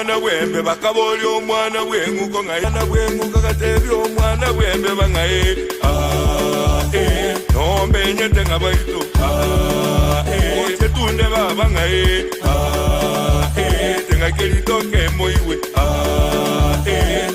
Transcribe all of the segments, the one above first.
Omwana bw'embe bakaboria omwana bw'eng'uko ng'ai? Omwana bw'eng'uko agatebia omwana bw'embeba ng'ai? Aa ee, nomenyete ng'a baito. Aa ee, oche tunde baba ng'ai? Aa ee, teng'aki ritoke moigwe. Aa ee.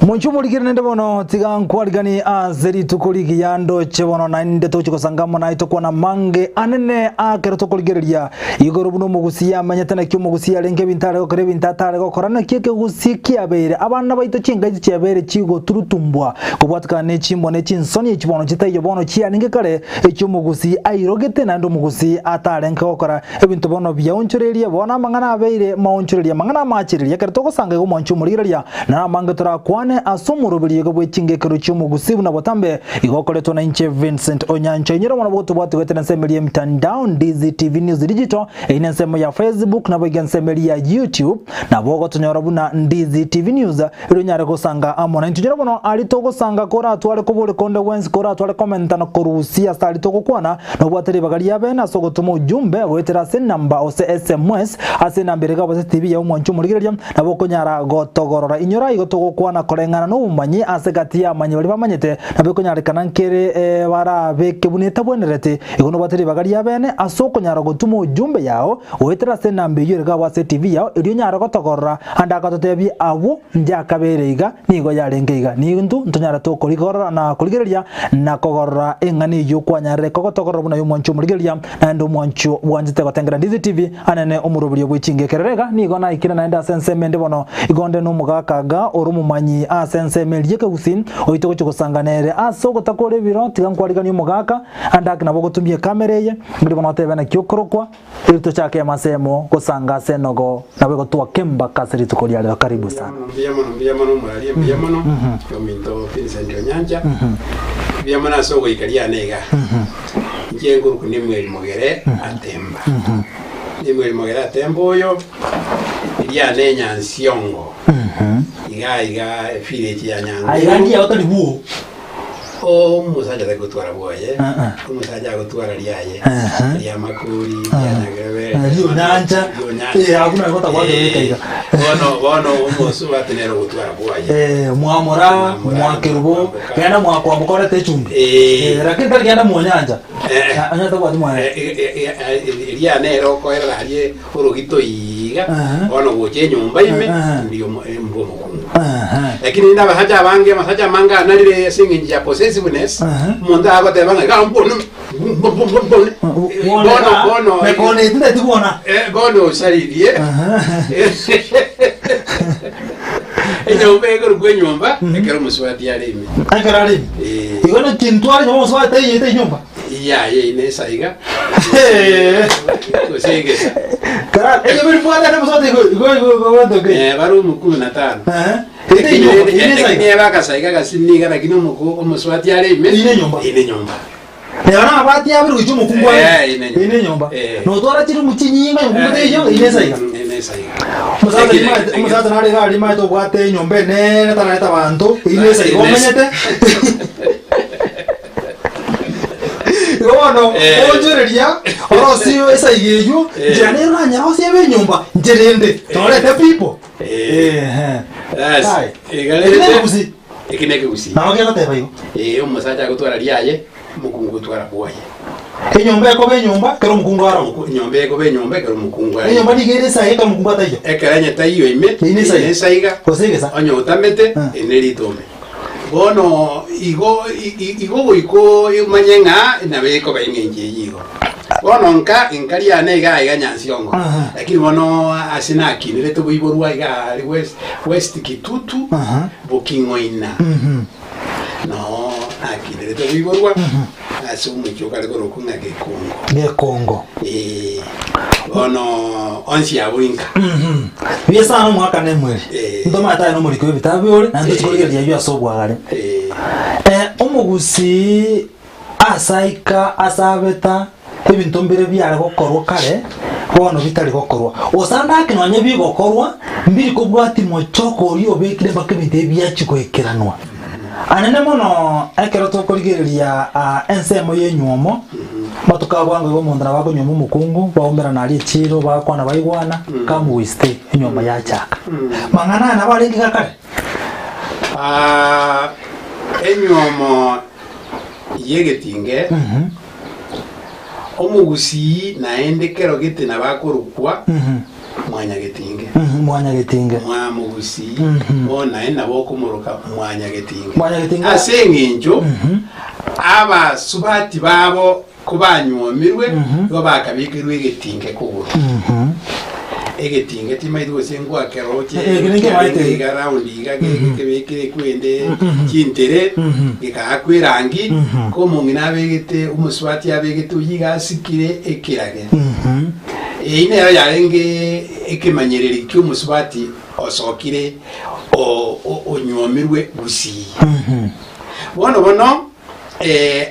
Monche omorikire naende bono tiga nkwarigani ase rituko rigiya ndoche bono naende togochia gosanga amo naye tokwana amange anene akero tokorigereria igoro buna omogusii amanyete naki omogusii arenge ebinto are gokora ebinto atare gokora naki ekegusii kiabeire abana baito chingachi chiabeire chigoturutumbwa kobwatikana ne chimbwa ne chinsoni echi bono chitaiyo bono chiarenge kare echio omogusii airogete naende omogusii atarenge gokora Ebinto bono biaonchoreirie, bono amang'ana abeire maonchorerie, amang'ana amachererie. Ekero togosanga igo omwancho omorigereria, naro amange torakwane ase omoroberio iga bwe chingekero chi'omogusii buna botambe igo okoretwa na inche Vincent Onyancha. Inyora bono bogotobwati goetera ensemo eria y'emitandao, Ndizi TV News Digital, eyio nensemo ya Facebook, naboigo ensemo eria ya YouTube, nabo ogotonyora buna Ndizi TV News, erio onyare gosanga amo naintwe. Inyora bono aria togosanga koratware kobori konde gwensi, koratware komenta na korusia ase aria togokwana, Nobwate ribaga ria bene ase ogotoma ujumbe goetera ase enamba gose sms ase enamba ere iga gose TV ya omwancho omorigereria nabo okonyara gotogorora. Inyora igo togokwana koreng'ana nobomanyi ase gati y'abamanyi baria bamanyete nabo ekonyarekana nkere barabeke buna etabwenereti. Igo nobwate ribaga ria bene ase okonyara gotuma ujumbe yao goetera ase enamba eyio ere iga ase TV yao erio onyare gotogorora ande agatotebie abwo Ndiakabeire iga, nigo yarenge iga. Nintwe ntonyare tokorigorora na korigereria na kogorora eng'ana eyio kwanyarire kogotogorora buna y'omwancho omorigereria, naende omwancho bwanchete gotengera Ndizi TV, anene omoroberio bwe chingekerero iga. Nigo naikire naende ase ensemo ende bono, igo nde nomogaka iga ore omomanyi ase ensemo eria y'ekegusii, oito gochia gosanga nere ase ogotakora ebiro, tiga nkwariganie omogaka, ande ake nabo ogotumia ekamera eye, erio bono otebe naki okorokwa. Erio tochake amasemo gosanga ase enogo, nabo egotwa kembaka ase rituko ria rero. Karibu sana. Mbuya mono, mbuya mono omoraria, mbuya mono ominto Vincent Onyancha, mbuya mono ase ogoika riane iga. Inche nkorokwa Nemuel Mogere Atemba. Nemuel Mogere Atemba oyo, riane Enyansiongo, iga iga evillage ya Aiga Nyangusu. ndiye otari bwoo. Omosacha tari gotwara bwoye, Ah, ah. omosacha agotwara riaye, Aha. riamakori, rianyagerebe, Rionyancha. Eh, abwo nabo gotabwate goika iga. Bono bono omosubati nere ogotwara bwoye. Eh, mwamora, Mwamora, mwakerubo, mwakwamboka. genda mwakwamboka orete echumbi. Eh. Eh, lakini tari genda mwonyancha. Eh. Ah, onye tabwati mwaye. Eh, eh, eh, eh, eria nere okoerera arie orogito iga, Aha. bono gocha enyomba ime, Aha. ndiyo omo- eh, mbwa omokungu. Aha. Lakini rende abasacha abange, amasacha amange anarire ase eng'encho ya possessiveness, Aha. omonto agoteba ng'a iga mbone, mbo- mbo- mbo- mbone. Bono, Bono, bono, mekone etindeti bwona. eh, bono osaririe. Aha. Enyomba ekorokwa enyomba, ekero omosubati are ime. Ekero are ime. Eh. Igo naki ntware nyomba omosubati taiyete enyomba. Yaye ine esaiga, gose egesa. Kara enyomba eri mbwate ande omosubati igo igo igo igo igo igo. Eh, bare omokumi na tano. Eh. Ete enyomba, ine esaiga. Lakini ebe akasaiga gasini iga lakini omoko omosubati are ime. Ine enyomba. Ine enyomba. Neba namabati abere gochia omokungu are. Eh, ine enyomba. Ine enyomba. Eh. Notwara chirimu chinyinga omokungu taiyo ine esaiga. Mm, Ine esaiga. Omosacha Lakini- rimate omosacha nare iga rimate obwate enyomba enene tarareta abanto, ine esaiga Ine- omenyete. Igo bono Eh. oonchoreria orosie esaiga eywo, Eh. nchera nere oranyerosie ebe enyomba, inche rende torete people. Eh. Ehe. Bas, Kai. iga Eki rende- nekegusii? Eki nekegusii. Nabo kegoteba igo. Eh, omosacha agotwara riaye, omokungu gotwara bwoye. Enyomba ekoba enyomba ekero omokungu aro. Omoku- Enyomba ekoba enyomba ekero omokungu are. Enyomba nigo ere esaiga ekero omokungu ataiyo. Ekero onye taiyo ime, Ine esaiga. ine esaiga, Gose egesa. onye otamete, Ah. ine ritombe. Bono igo igo goika omanye ng'a nabo ekoba eng'encho eyio igo. Bono nka inka riane iga aiga Nyansiongo, Aha. lakini bono ase nakinerete boiborwa iga aria West, West Kitutu, Aha. Boking'oina, Mhm. noo nakinerete boiborwa ase omochie okare korokwa ng'a Gekongo. Gekongo. Eeh, bono onsi abwo inka. Mhm. Buya sana omwaka na emweri. Eh. Ntomanyete aye nomoriki bw'ebitabu ore, naende Eh. tochikorigereria ayio ase obwagare. Eh, Eh, omogusii ase aika ase abeta ebinto mbire biare gokorwa kare bono bitari gokorwa. Gose ande ake nonye bigokorwa mbiri kobwati mochoko oria obekire mpaka ebinto ebi biachia goikeranwa. Anene mono ekero tokorigereria ah, ensemo y'enywomo. Amatuko a bwango igo omonto nabo akonyuoma omokungu, baumerana aria echiiro, bakwana baigwana, come we stay, enyomba yachaka. Mang'ana aya nabo arenge iga kare? Ah, enyuomo y'egetinge, omogusii naende kero gete nabo akorokwa mwanyagetinge. Mwanyagetinge. Mwamogusii, bono naende nabo okomoroka mwanyagetinge. Mwanyagetinge. Ase eng'encho abasubati babo kobanyuomirwe, igo bakabekerwe egetinge kogoro. Egetinge timaeti gose ngwakeroche Eh, ekio ninkebaete. kiarenge iga round iga ge- kebekire kwende chintere gekaakwa erangi, ko omong'ina abegete omosubati abegete oyio iga asikire ekerage. Eyio nero yarenge ekemanyereri ki'omosubati osokire o- o- onyuomirwe gusii. Bono bono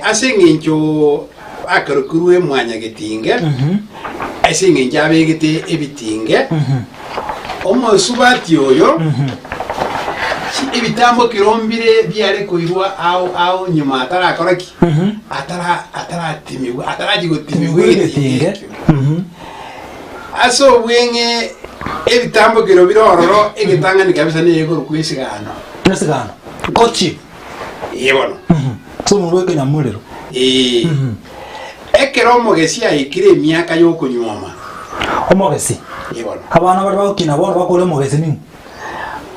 ase engencho bakerokirwe mwanyagetinge, ase engencho abegete ebitinge, omosubati oyo ebitambo kirombire biare koirwa ao ao nyuma atarakora ki? Atara ataratimigwa atarachia gotimigwa egetinge ekio. Ase obweng'e ebitambo kero bire ororo egetang'ani kabisa nigo ekorokwa esigano. Esigano. Kochi. Ee bono. Ase omonwa bw'ekenyamorero. Ee. Ekero omogesi aikire emiaka y'okonywoma. Omogesi. Ee bono. Abana baria bagokina bono bakore omogesi ning'o?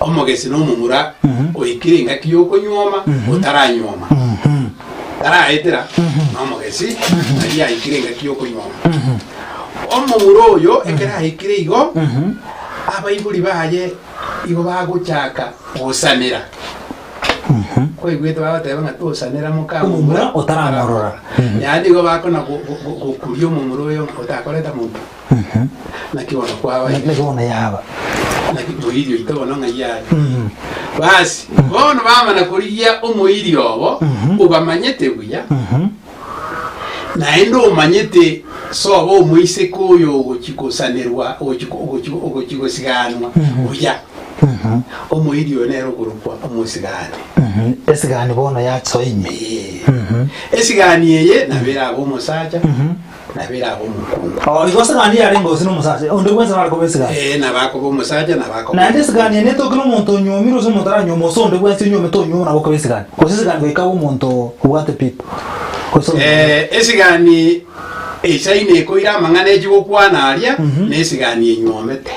Omogesi nomomura oikire engaki y'okonywoma otaranywoma. Taraetera nomogesi nari aikire engaki y'okonywoma. Omomura oyo ekero aikire igo, abaibori baye igo bagochaka gosanera. Kwaigwete bagoteba ng'a tosanera moka Omomura otaramorora. Yaani igo bakona gokuria omomura oyo ng'a otakoreta monto. Naki bono kwaba iga. Naki bono yaba. Naki moiri oito bono ng'ai are. Basi, bono bamana korigia omoiri obo obamanyete buya, naende omanyete sobo omoiseke oyo ogochia gosanerwa, ogochia ogochia ogochia gosiganwa buya. Omoiri oyo nere okorokwa omosigani. Esigani bono yasoa ime. Ee. Esigani eye nabo erabe omosacha, nabo erabe omokungu. Oh, igo esigani yarenge gose nomosacha, onde bwensi nabo are koba esigani. Ee, nabo akoba omosacha, nabo akoba Naende omokungu. esigani eye netoke nomonto onyuomire gose omonto aranyuome gose onde bwensi onyuomete onyuoma nabo okoba esigani. Gose esigani goika abe omonto obwate pipo. Gose onyuomete. Eh, esigani eisaine ekoira amang'ana echi gokwana aria, nesigani enyuomete.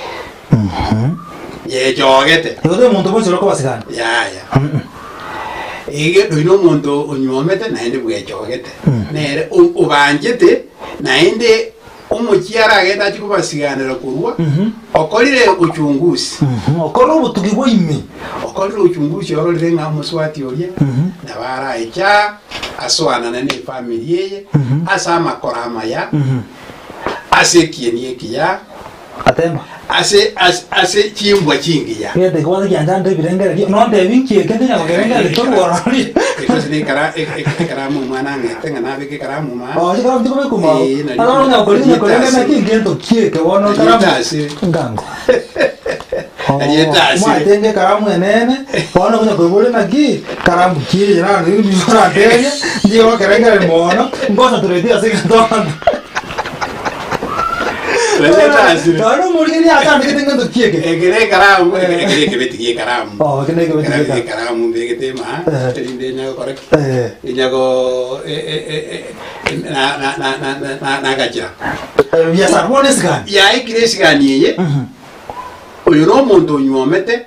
Yechogete. Igo tari omonto bwensi ore koba sigani. Yaya. Ege oino omonto onyuomete naende bwechogete. Nere o- obanchete naende omochie aragende achie kobasiganera korwa okorire uchunguzi. Okorire obotugi bwa ime. Okorire uchunguzi ororire ng'a omoswati oria nabo araecha asoanane ne efamiri eye ase amakora amaya ase ekieni ekiya Atemba. Ase, ase, ase chimbwa chingiya. Gento ekebwate kianchande ebirengererio, nontebi nki eke ntinya kokerengereria torwa ororo. Ekosi na ekara, e- e- ekaramu omwana ang'ete ng'a nabeke ekaramu maa. Oh, chikaramu chikobekwa mao. Eh, nari- Aro onya korinya korenge nari naki ngento ki eke bono Nari karamu. etasire. Ngango. Nari etasire. Mwatenge ekaramu enene, bono onya koiboria naki karamu ki eye naro oranterie, ntiga gokerengereria mono, nconcentrate ase egento abanto. Nonya omoriri atandegete ngento ki eke? Ekere ekaramu, ekere ekebeti gie ekaramu. Oh, eke nekebeti gie ekaramu. Ekaramu mbegete ema, Eh. erinde inya gokora ki? Eh. Inya go e- e- e- e- na- na- na- na- na- na- nagachera. Eh, Biasara bono esigani. Yaikire esigani eye, oyo nomonto onyuomete,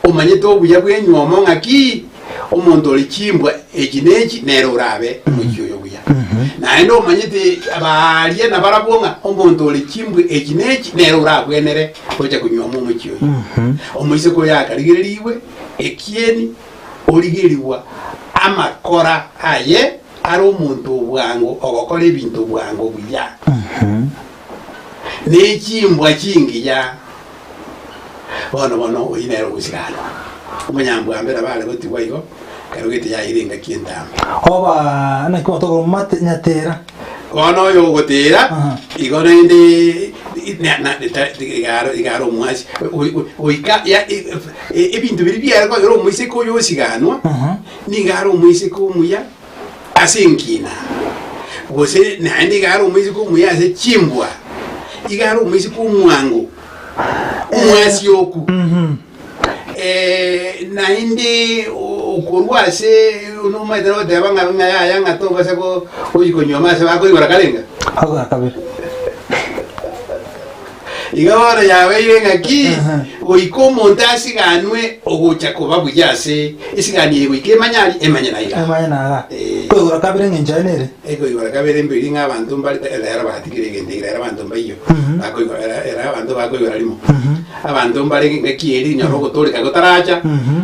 Omanyete obuya bw'enywomo ng'aki? Omonto ore chimbwa echi na echi nere orabe omochie oyo buya. Naende omanyete abaaria nabarabwo ng'a omonto ore chimbwa echi na echi nere orabwenere gocha konywoma omochie oyo. Omoiseke oyo akarigererigwe ekieni, origerigwa amakora aye are omonto o bwango ogokora ebinto bwango buya, ne chimbwa chingiya. Bono bono oyio nere ogosiganwa. Omonyambwambe nabo are gotigwa igo, ekero gete yaira engaki entambe. Oba naki gwatokora mate nyatera. Bono oyo ogotera Aha. igo rende na- na- ta- igaro igaro omwasi goika ya- e- e- ebinto biria biare kogera omoiseke oyo osiganwa, Aha. nigo are omoiseke omuya ase enkina. Gose naende iga are omoiseke omuya ase chimbwa, iga are omoiseke omwango, omwasioku. Eh, naende okorwa ase nomaete nogoteba ng'a ng'a yaya ng'a tobasa go gochi konyuoma ase bakoigora karenga. Agora kabere. Iga bono yabeire ng'aki goika omonto asiganwe ogocha koba buya ase esigani eye goika emanye aria emanye na iga. Emanye na iga. Eh. Koigora kabere eng'encho yaye nere. Ekoigora kabere mberi ng'a abanto mbare rero batigire egento eke rero abanto mbaiyo bakoigora rero abanto bakoigora rimo. Abanto mbare engaki eria rinyora ogotooreka gotaracha,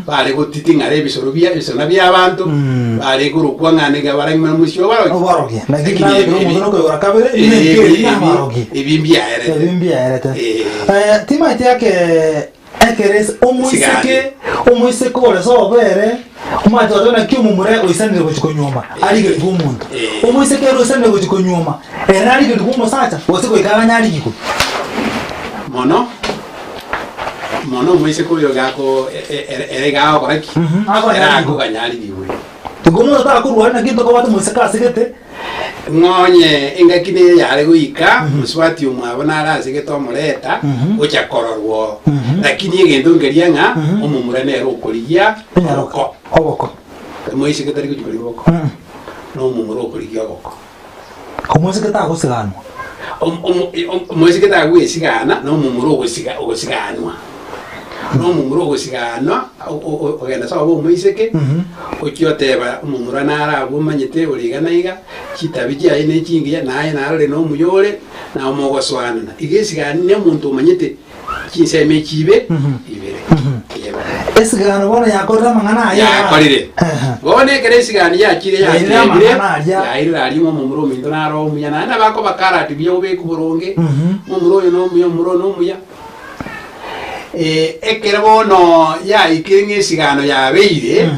bare gotiting'ara ebisoro bia ebisona bi'abanto, bare korokwa ng'a niga barang'ina omochie obarogi. Obarogi. Lakini Lakini nabe ebi- omonto ebi- nokoigora kabere, Eh, buna ebi- ebi ebi- nabarogi. ebi mbiaerete. Ebi mbiaerete. Eh. Eh, timaeti ake ekere ase omoiseke omoiseke ore sobo ere omanyete goteba naki omomura oisanire gochia konyuoma arigerigwe omonto. Eh. Omoiseke ere oisanire gochia konyuoma ere narigerigwe omosacha gose goika aganye arigigwe. Mono, mono omoiseke oyo gako ere iga agokora ki? Akoganya Ere arigigwe. akoganya arigigwe. Igo omonto takorwara naki ntokobwate omoiseke asegete. Ng'onye engaki neye yare goika, mosubati omwabo nare asegete omoreta gocha kororwa oo. Lakini egento nkeria ng'a omomura nere okorigia Enyaroka, oboko. oboko. Omoiseke tari gochia korigia oboko, na omomura okorigia oboko. Omoiseke tagosiganwa. Omoiseke tagwesigana, na omomura ogosiga ogosiganwa. Na omomura ogosiganwa ogenda sobo omoiseke, ochia oteba omomura nare abwo omanyete ore iga na iga, chitabi chiaye ne chingiya, naye narore na omuya ore, na omogosoanana. Iga esigani na omonto omanyete Chinsemo echi ibe ibere. Eye bono. Esigano bono yakorire amang'ana aya. Yakorire. Ehe. Bono ekero esigani yachire Yairire yatebire, amang'ana aria. yairire aria ng'a omomura ominto naro omuya, naende abakobakarati buya obeke boronge, omomura oyo nomuya, omomura oyo nomuya. Eh, ekero bono yaikire ng'a esigano yabeire,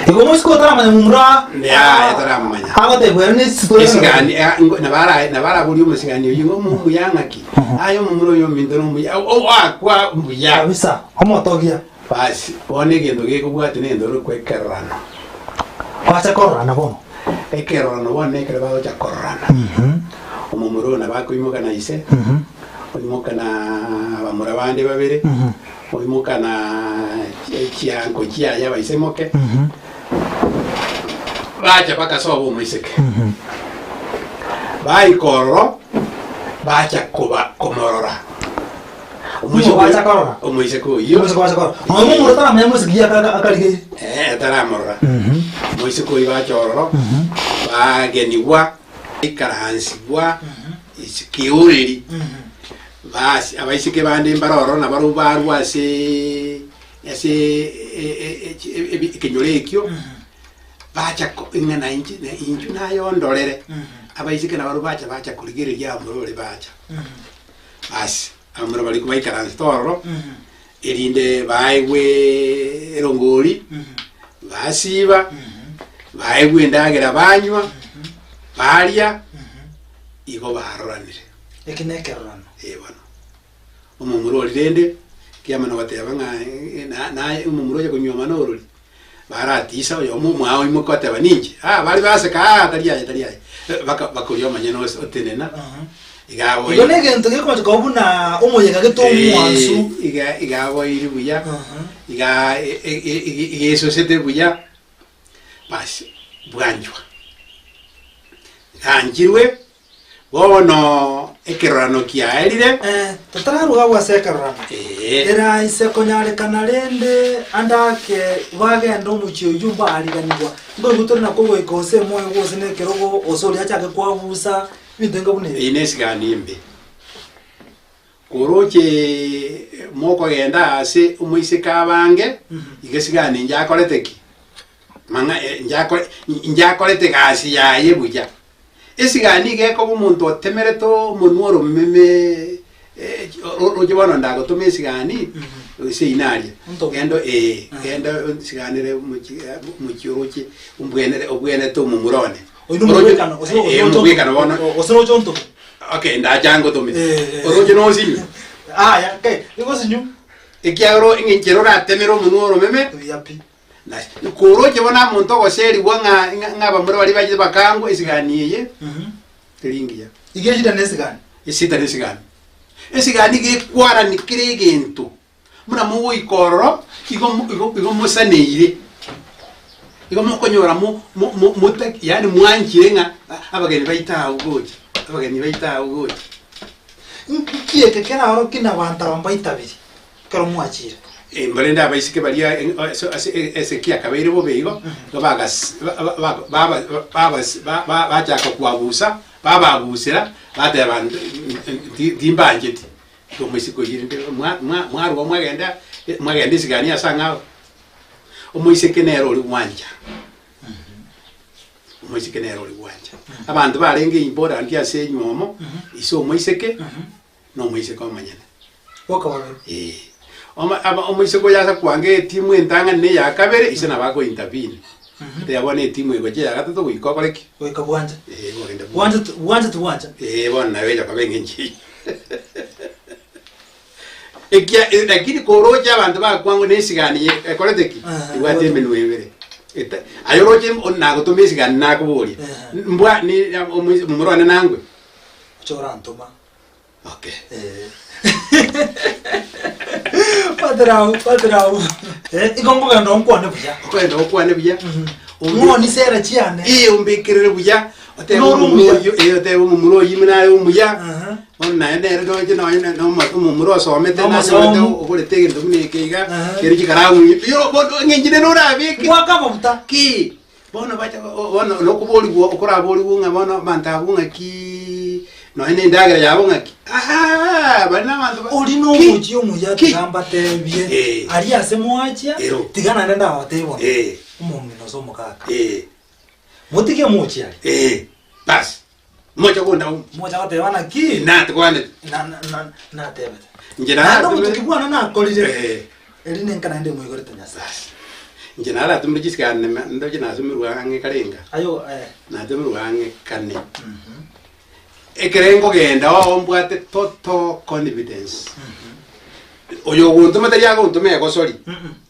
Igo omosike otaramanya momura Yaya taramanya. agotebwa ere nesiko Esigani eh, ngo- nabara nabaraboria omosigani oyio ng'a omuya ng'aki aye omomura oyo ominto nomuya o- o- akwa mbuya kabisa omotogia basi bono egento gekobwatia negento orokwa ekerorano bacha kororana bono ekerorano bono nekero bagocha kororana omomura oyo nabo akoimoka na ise oimoka na abamura bande babere Oimoka na chianko chiaye abaisemoke, bacha bakasoba omoiseke. Baika ororo, bacha koba komorora. Nigo bacha korora? Omoiseke oyio. Omoiseke bacha korora. Nonya omomura otaramanya omoiseke ki akarigeire. Eh, taramorora. Omoiseke oyio bacha ororo, bagenigwa, baikaransigwa, keoreri. Basi, abaiseke bande mbare ororo nabarobwo barua ase ase ekenyoro ekio, bacha ng'a na inche na inchuo naye ondorere, abaiseke nabarobwo bacha bacha korigereria abamura baria bacha. Basi, abamura baria baikaransete ororo, erinde baegwe erongori, basiba, baegwe endagera banywa, baria, igo baroranire. Eki nekerorano. Ee bono. Omomura oria rende, kiamana goteba ng'a na naye omomura oye konyuoma norori, baratisa oyomo omwao oimoke oteba ninche, ah baria baseka ah tari aye tari aye, baka bakoria omonyene ose otenena, iga aboire. Igo negento gekomocha koba buna omoyega gete omwansu. Iga iga aboire buya, iga iga esosete buya, basi bwanchwa. Ganchirwe. Bono ekerorano kiaerire. Totararuga agwo ase ekerorano, Ee. eraise konyarekana rende ande ake bagende omochie oyio mbariganigwa. Nkoigwa tore nakwo goika gose emoyo gose na ekerogo gose oria achake kwabusa, ebinto enga buna ebi. Eyio nesigani embe. Koroche mokogenda aase omoiseke abange, iga esigani inche akorete ki? Mang'a inche akorete egasi yaye buya. Esigani nigo ekoba omonto otemerete omonwa oromeme roche bono ndagotoma esigani ase ina aria genda ee genda onsiganere omochie oroche ombwenere obwenete omomura one. Oyio nomogwekano gose Ee omogwekano bono. Gose roche ontome. Okay ndacha ngotome. Oroche nosinyu? Aya, okay, nigo osinyu. Ekiagera eng'encho ere oratemere omonwa oromeme. Buya pi. Na koroche bono amonto ogoserigwa ng'a ng'a ng'a abamura baria bachete bakangwa esigani eye, teri engiya. Iga eshida na esigani. Esida na esigani. Esigani iga ekwarani kera egento, buna mogoika ororo, igo mo igo igo mosaneire, igo mokonyora mo mo mo motaki yaani mwanchire ng'a abageni baito abwo gocha, abageni baito abwo gocha. Nki eke keraorokie na abanto aba mbaitabiri ekero mwachire? Mbarende abaiseke baria ase Hezekia akabeire bobe igo, igo bagas ba ba ba bachaka koabusa, babaabusera, bateba timbancheti. Igo omoiseke oyio rende mwa mwa mwarua mwagenda mwagenda esigani ase ang'ao. Omoiseke nere oria gwancha, omoiseke nere oria gwancha. Abanto barenge important ase enywomo, ise omoiseke, na omoiseke omonyene. Boka babere. Ee. Oma- aba- Omoiseke oyo ase kwanga etimu entang'ani na eya kabere, ise nabo ako intervene. Teba bono etimu egocha eya gatato goika okore ki? Goika bwancha. Ee, gogenda bwancha. Bwancha ti- bwancha tibwancha. Ee, bono nayo echa koba eng'encho eyio. Ekia eh, lakini koroche abanto bakwangwa na esigani ye- ekorete ki? Aha, Ebwate emenwa ebere. Eta- Aye oroche nagotoma esigani nakoboria. Aha. Mbwa ni omoise momura one nangwe. Oche orantoma. Okay. Eh. Patrao, patrao. Eh, igo nkogenda onkwane buya. Okogenda okwane buya. Ng'oni sera chiane. Ee, ombekerere buya. Otebe Noro omomura omuya. oyio, ee, otebe omomura oyio buna are omuya. Aha. Bono naye nere doche nonye na- na omo- omomura osomete Nomosomu. nanyorete ogorete egento buna eke iga, Aha. kere chikaramu yo bono eng'encho nere orabeke. Gwaka amafuta. Ki? Bono bacha bono nokoborigwa okoraborigwe ng'a bono abanto abwo ng'akiiii nonye na endagera yabo ng'aki aah baria na abanto ba Oria ki? nomochie omuya Ki? tiga mbatebie, Eh. aria ase mwachia, Ero. tiga naende ndabatebie bono, Eh. omong'ina ase omogaka. Eh. Motige mochie aria. Eh, bas, mocha kondauma. Mocha goteba naki? Natikwanete. Na- na- na- natebete. Inche Naende naratumire- obotuki bwane nakorire, Eh. eri nenka naende moigorete Nyasae. Bas. Inche naratumire chisigani nime ndoche nasomerwe ang'e karenga. Aye eh. Natomirwe ang'e kane. Ekere nkogenda oo mbwate total confidence. Oyo ogontoma tari agontoma egosori,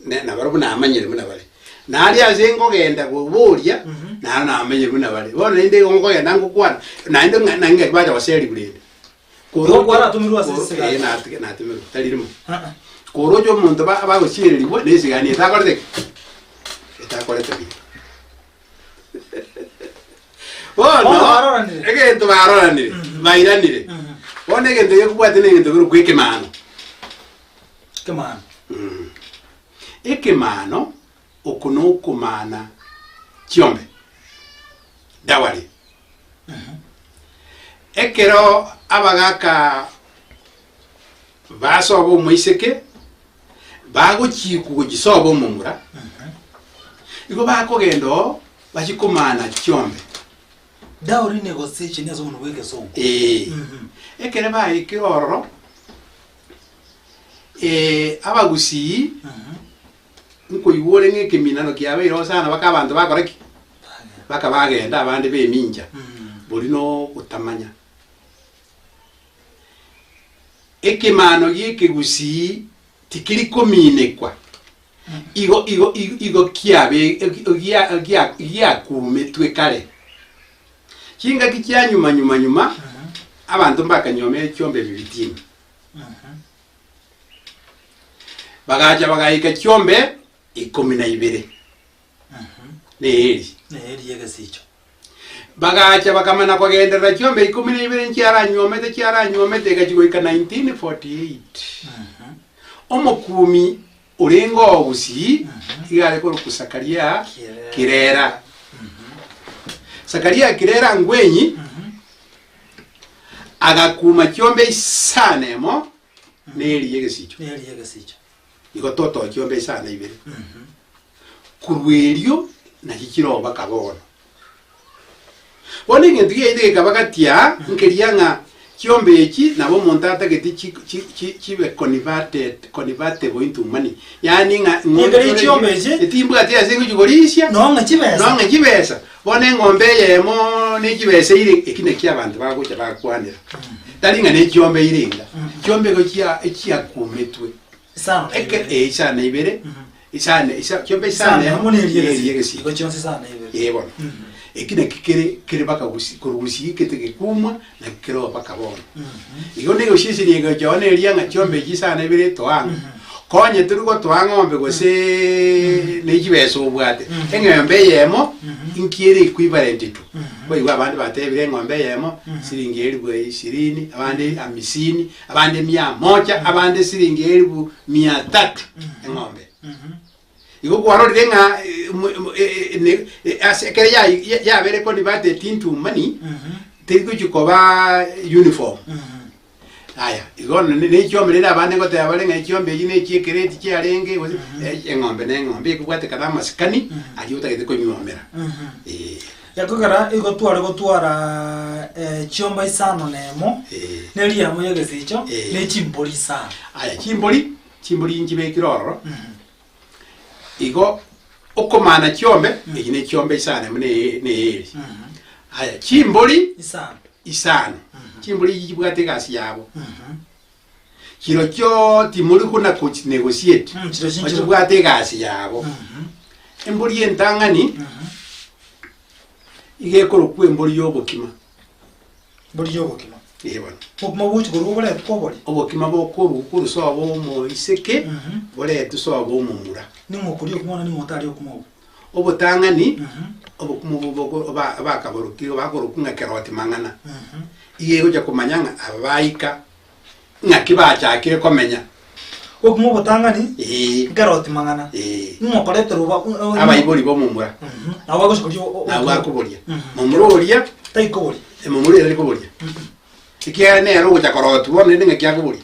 ne nabarobwo namanyire buna bare. Naria ase nkogenda koboria, naro namanyire buna bare. Bono rende igo nkogenda ngokwana, naende ng'a naki ngaki bacha goserigwa rende. Igo kwaratomirwe ase Koro- esigani? Eh, nati- natomirwe, tari rimo. Koroche omonto ba- bagosiererigwa na esigani etakorete ki? Etakorete buya. Bono Bono, baroranire. egento baroranire, bairanire. Bono egento gekobwatia na egento kerokwa ekemano. Ekemano. Ekemano, oko nokomana chiombe, dowry. Ekero abagaka basoba omoiseke, bagochikwa gochisoba omomura, igo bakogenda oo bachie komana chiombe. Dowry negotiation ase omonwa bw'egesongo. Ee. Ekero baikire ororo, abagusii nkoigwa ore ng'a ekeminano kiabeire oo sana baka abanto bakora ki? Baka bagenda abande bemincha, boria na ogotamanya. Ekemano gi'ekegusii tikeri kominekwa, igo igo igo kiabe gia gia giakumetwe kare. Chingaki chia nyuma nyuma nyuma, abanto mbakanyomire chiombe ebibitini. Bagacha bagaika chiombe ikomi na ibere, na eeri. Na eeri y'egesicho. Bagacha bakamana kogenderera chiombe ikomi na ibere nchiaranyuomete chiaranyuomete egachia goika 1948. Omokumi orenge oo Gusii iga are korokwa Sakaria Kirera. Sakaria Kirera Ngwenyi agakuma chiombe isano emo na eeri y'egesicho. Na eeri y'egesicho. Igo totoa chiombe isano ibere. Korwa erio nachi chiroho baka bono. Bono egento giaito gekaba gati aa, nkeria ng'a chiombe echi nabo omonto atagete chi chi chi chibe converted convertible into money. Yaani ng'a Ekero chiombe echi? Timbwati ase ngochikorisia, Nong'e chibesa. nong'e chibesa. Bono eng'ombe eyemo ne chibesa eire, eki nakio abanto bagocha bakwanera. Tari ng'a ne chiombe eire enga, chiombe igo chia echiakumetwe. Isano na Eke ibere. eh, isano na ibere. Isano isa chiombe isano Isano emo na eria na eria egesicho. egesicho. Igo chionsi isano na ibere. Ee bono. Eki naki kere kere baka gusi korwa gusii gete gekumwa naki kere oo baka bono. Igo nigo gosisiria egocha oo neria ng'a chiombe echi isano ibere toa ng'a konye tori gotoa ng'ombe goseeee ne chibesa obwate, eng'ombe eyemo inki ere equivalent to. Kwaigwa abande batebire eng'ombe eyemo siringi elifu ishirini, abande hamisini, abande mia moja, abande siringi elifu mia tatu eng'ombe. Igo kwarorire ng'a ase ekero yabere converted into money, teri gochia koba uniform. Aya, igo ne chiombe rende abande ngoteba bare ng'a echiombe echi ne echi'ekereti chiarenge gose eng'ombe na eng'ombe ekobwatekana amasikani aria otagete konyuomera. Eh. Gekogera igo tware gotwara chiombe isano na emo, ne riemo y'egesicho, ne chimbori isano. Aya, chimbori, chimbori nchibekire ororo, igo okomana chiombe, echi ne chiombe isano emo ne ne eeri. Aya, chimbori Isano. isano, chimbori echi chibwate egasi yabo. Chirochio timori kona kochi negotiate, Mm, chirochio nchiro. chibwate egasi yabo. Embori entang'ani, iga ekorokwa embori ya obokima. Embori ya obokima. Ee bono. Obokima bogochi korwa boretwe obori. Obokima bokorwa korwa sobo omoiseke, boretwe sobo omomura. Ning'o okoria obokima bono ning'o otaria obokima obwo? Obotang'ani, obokima obo boko ba bakaborokire bakorokwa ng'a keroti mang'ana. Iga egocha komanya ng'a aba baika, ng'aki bachakire komenya. Obokima obotang'ani, Ee. nkeroti mang'ana. Ee. Ning'o okoreterwa oba Abaibori b'omomura. Nabo bagocha koria o- Nabo bakoboria. Momura oria, Tari koboria. momura oria tari koboria. Ekiagera nere ogocha korotwa bono rende ng'aki akoboria.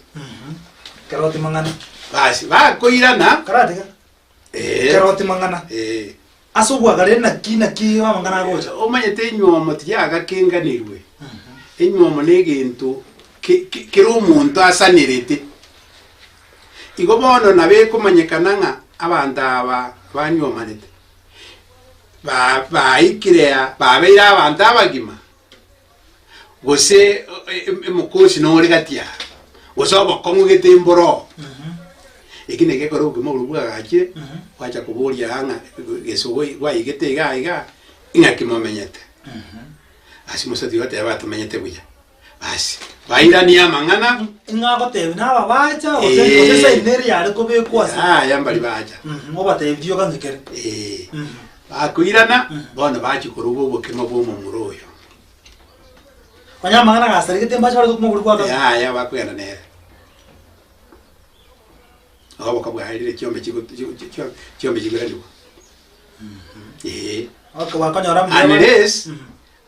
Keroti mang'ana. Basi, bakoirana. Karatiga. Ee. Keroti mang'ana. Ee. Ase obwagare naki naki amang'ana agocha. Omanyete enywomo tiyagakenganirwe. Enywomo negento ke- ke- kera omonto asanerete. Igo bono nabo ekomanyekana ng'a abanto aba banywomanete, ba- baikire aa babeire abanto abagima, gose omokosi nore gati aa, gose obokong'u gete mboro oo. Eki naki ekero obogima oboria bwagachire, gwacha koboria aa ng'a gese gwaigete igaa igaa, ing'aki momenyete? Ase mosati goteba atomenyete buya. Basi, bairanie amang'ana. Ng'a agotebi naba bacha, gose gose esaini nere yare kobekwa ase. Yaya mbari bacha. Obatebi rioka ng'a kere. Ee. Bakoirana, bono bachia koruga obokima bw'omomura oyo. Onye amang'ana gasaregete mbache bare gokima oboria bwa kabere. Yaya bakogenda nere. Oboka bwaerire chiombe chigo chigo chio chiombe chigoiranigwa. Ee. Okay, bakonyora mbuya bare. Unless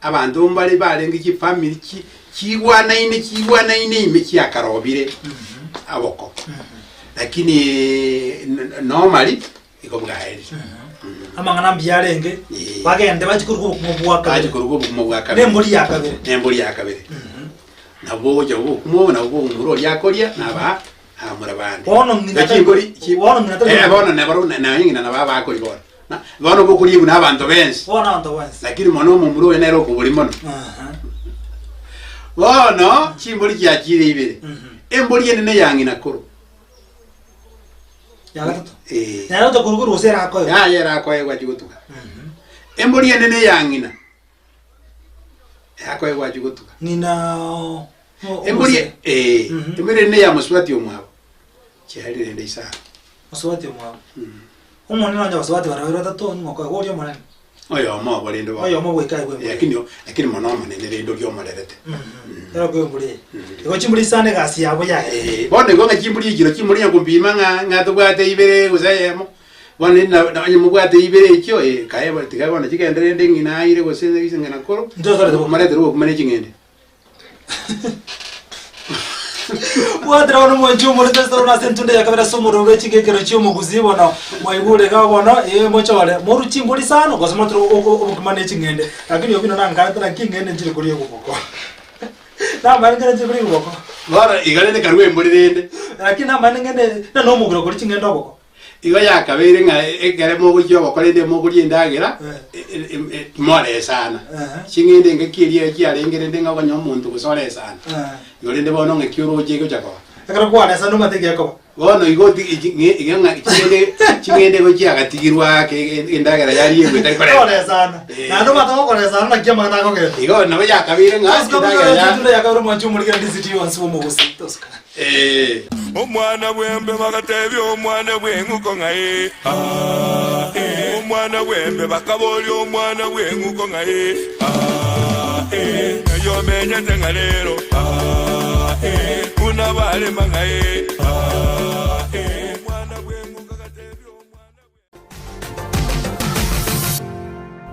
Abanto mbare barenge chifamiri chi chigwanaine chigwanaine ime chiakarobire aboko, lakini normally igo bwaerire. Amang'ana mbuya arenge, Eh. bagende bachie koruga obokima bwa Bache kabere. koruga obokima bwa kabere. Na embori ya kabere. Na embori ya kabere. Nabwo ogocha obokima obo nabwo omomura oria akoria naba abamura bande. Bono ng'ina Na tari- chimbori chi- bono ng'ina tari- Eh, bono nabo na ng'ina nabo abakori bono. Na bono bokoriegwa na abanto bensi. Bono abanto bonsi. Lakini mono omomura oyo nere okobori mono. Aha. Bono chimbori chiachire ibere. Embori enene ya ng'ina koro. Ya gatato. Eh. Ya gatato korwa korwa gose erakoegwa. Yaya erakoegwa achie gotuga. Embori enene ya ng'ina erakoegwa achie gotuga. Ng'ina o- o- Embori omose. eh, Mhm. embori enene ya mosubati omwabo. Chiarire rende isano. Mosubati omwabo. Omonene onye abasubati baria babere batato ning'o okoegwa oria omonene? Oyomo obo rende bono. Oyomo goika aegwe embura. Lakini lakini mono omonene rende oria omorerete. Ere okoegwa embura eye. Igo chimbura isano egasi yabo yaye. Eh, bono igo ng'a chimbura echiro chimuri onye kompima ng'a ng'a tobwate ibere gose eyemo, bono rende na na onye mobwate ibere echio eh, kae bo tiga bono chigende rende ng'ina aire gose ise ng'ina koro, Ntotorete bo- moretere obokima ne ching'ende. Bwatera bono omwanchi omorete ase tororo ase entunda ya kabere ase omorero bwe chingekero chi'omogusii bono mwaigure iga bono ee mochore morue chimbori isano gose moture obokima ne ching'ende lakini obino nankarete naki eng'ende nchire koria egoboko namanyete ng'ende nchire koria egoboko Bono iga rende karue embori rende. Lakini namanyete ng'ende na nomogura koria ching'ende oboko. Igo yakabeire ng'a ekere mogochia ogokora ende mokoria endagera, timoresana. Ching'ende engaki eria chiarenge rende ng'a okonyora omonto gose oresana. Igo rende bono ng'aki oroche egocha koba. Ekero kwaresana omanyete egekoba. Bono igo oti iga ng'a ching'ende ching'ende igo chiagatigirwe ake endagera yariegwa etari koreta. Koresana. Eh. Naende omanyete gokoresana naki amang'ana akogenda. Igo nabo yakabeire ng'a Tosuka endagera ya tunda yakabere omwanchi omorigera ndisiti yonsi bw'omogusii. Tosuka. Eh. Omwana bw'embe bagatebia omwana bw'eng'uko ng'a ee, aa, ee. Omwana bw'embe bakaboria omwana bw'eng'uko ng'a ee, aa, ee. Ng'ai omenyete ng'a rero, aa, ee. Buna barema ng'a ee, aa, ee. Omwana bw'eng'uko agatebia omwana bw'embe.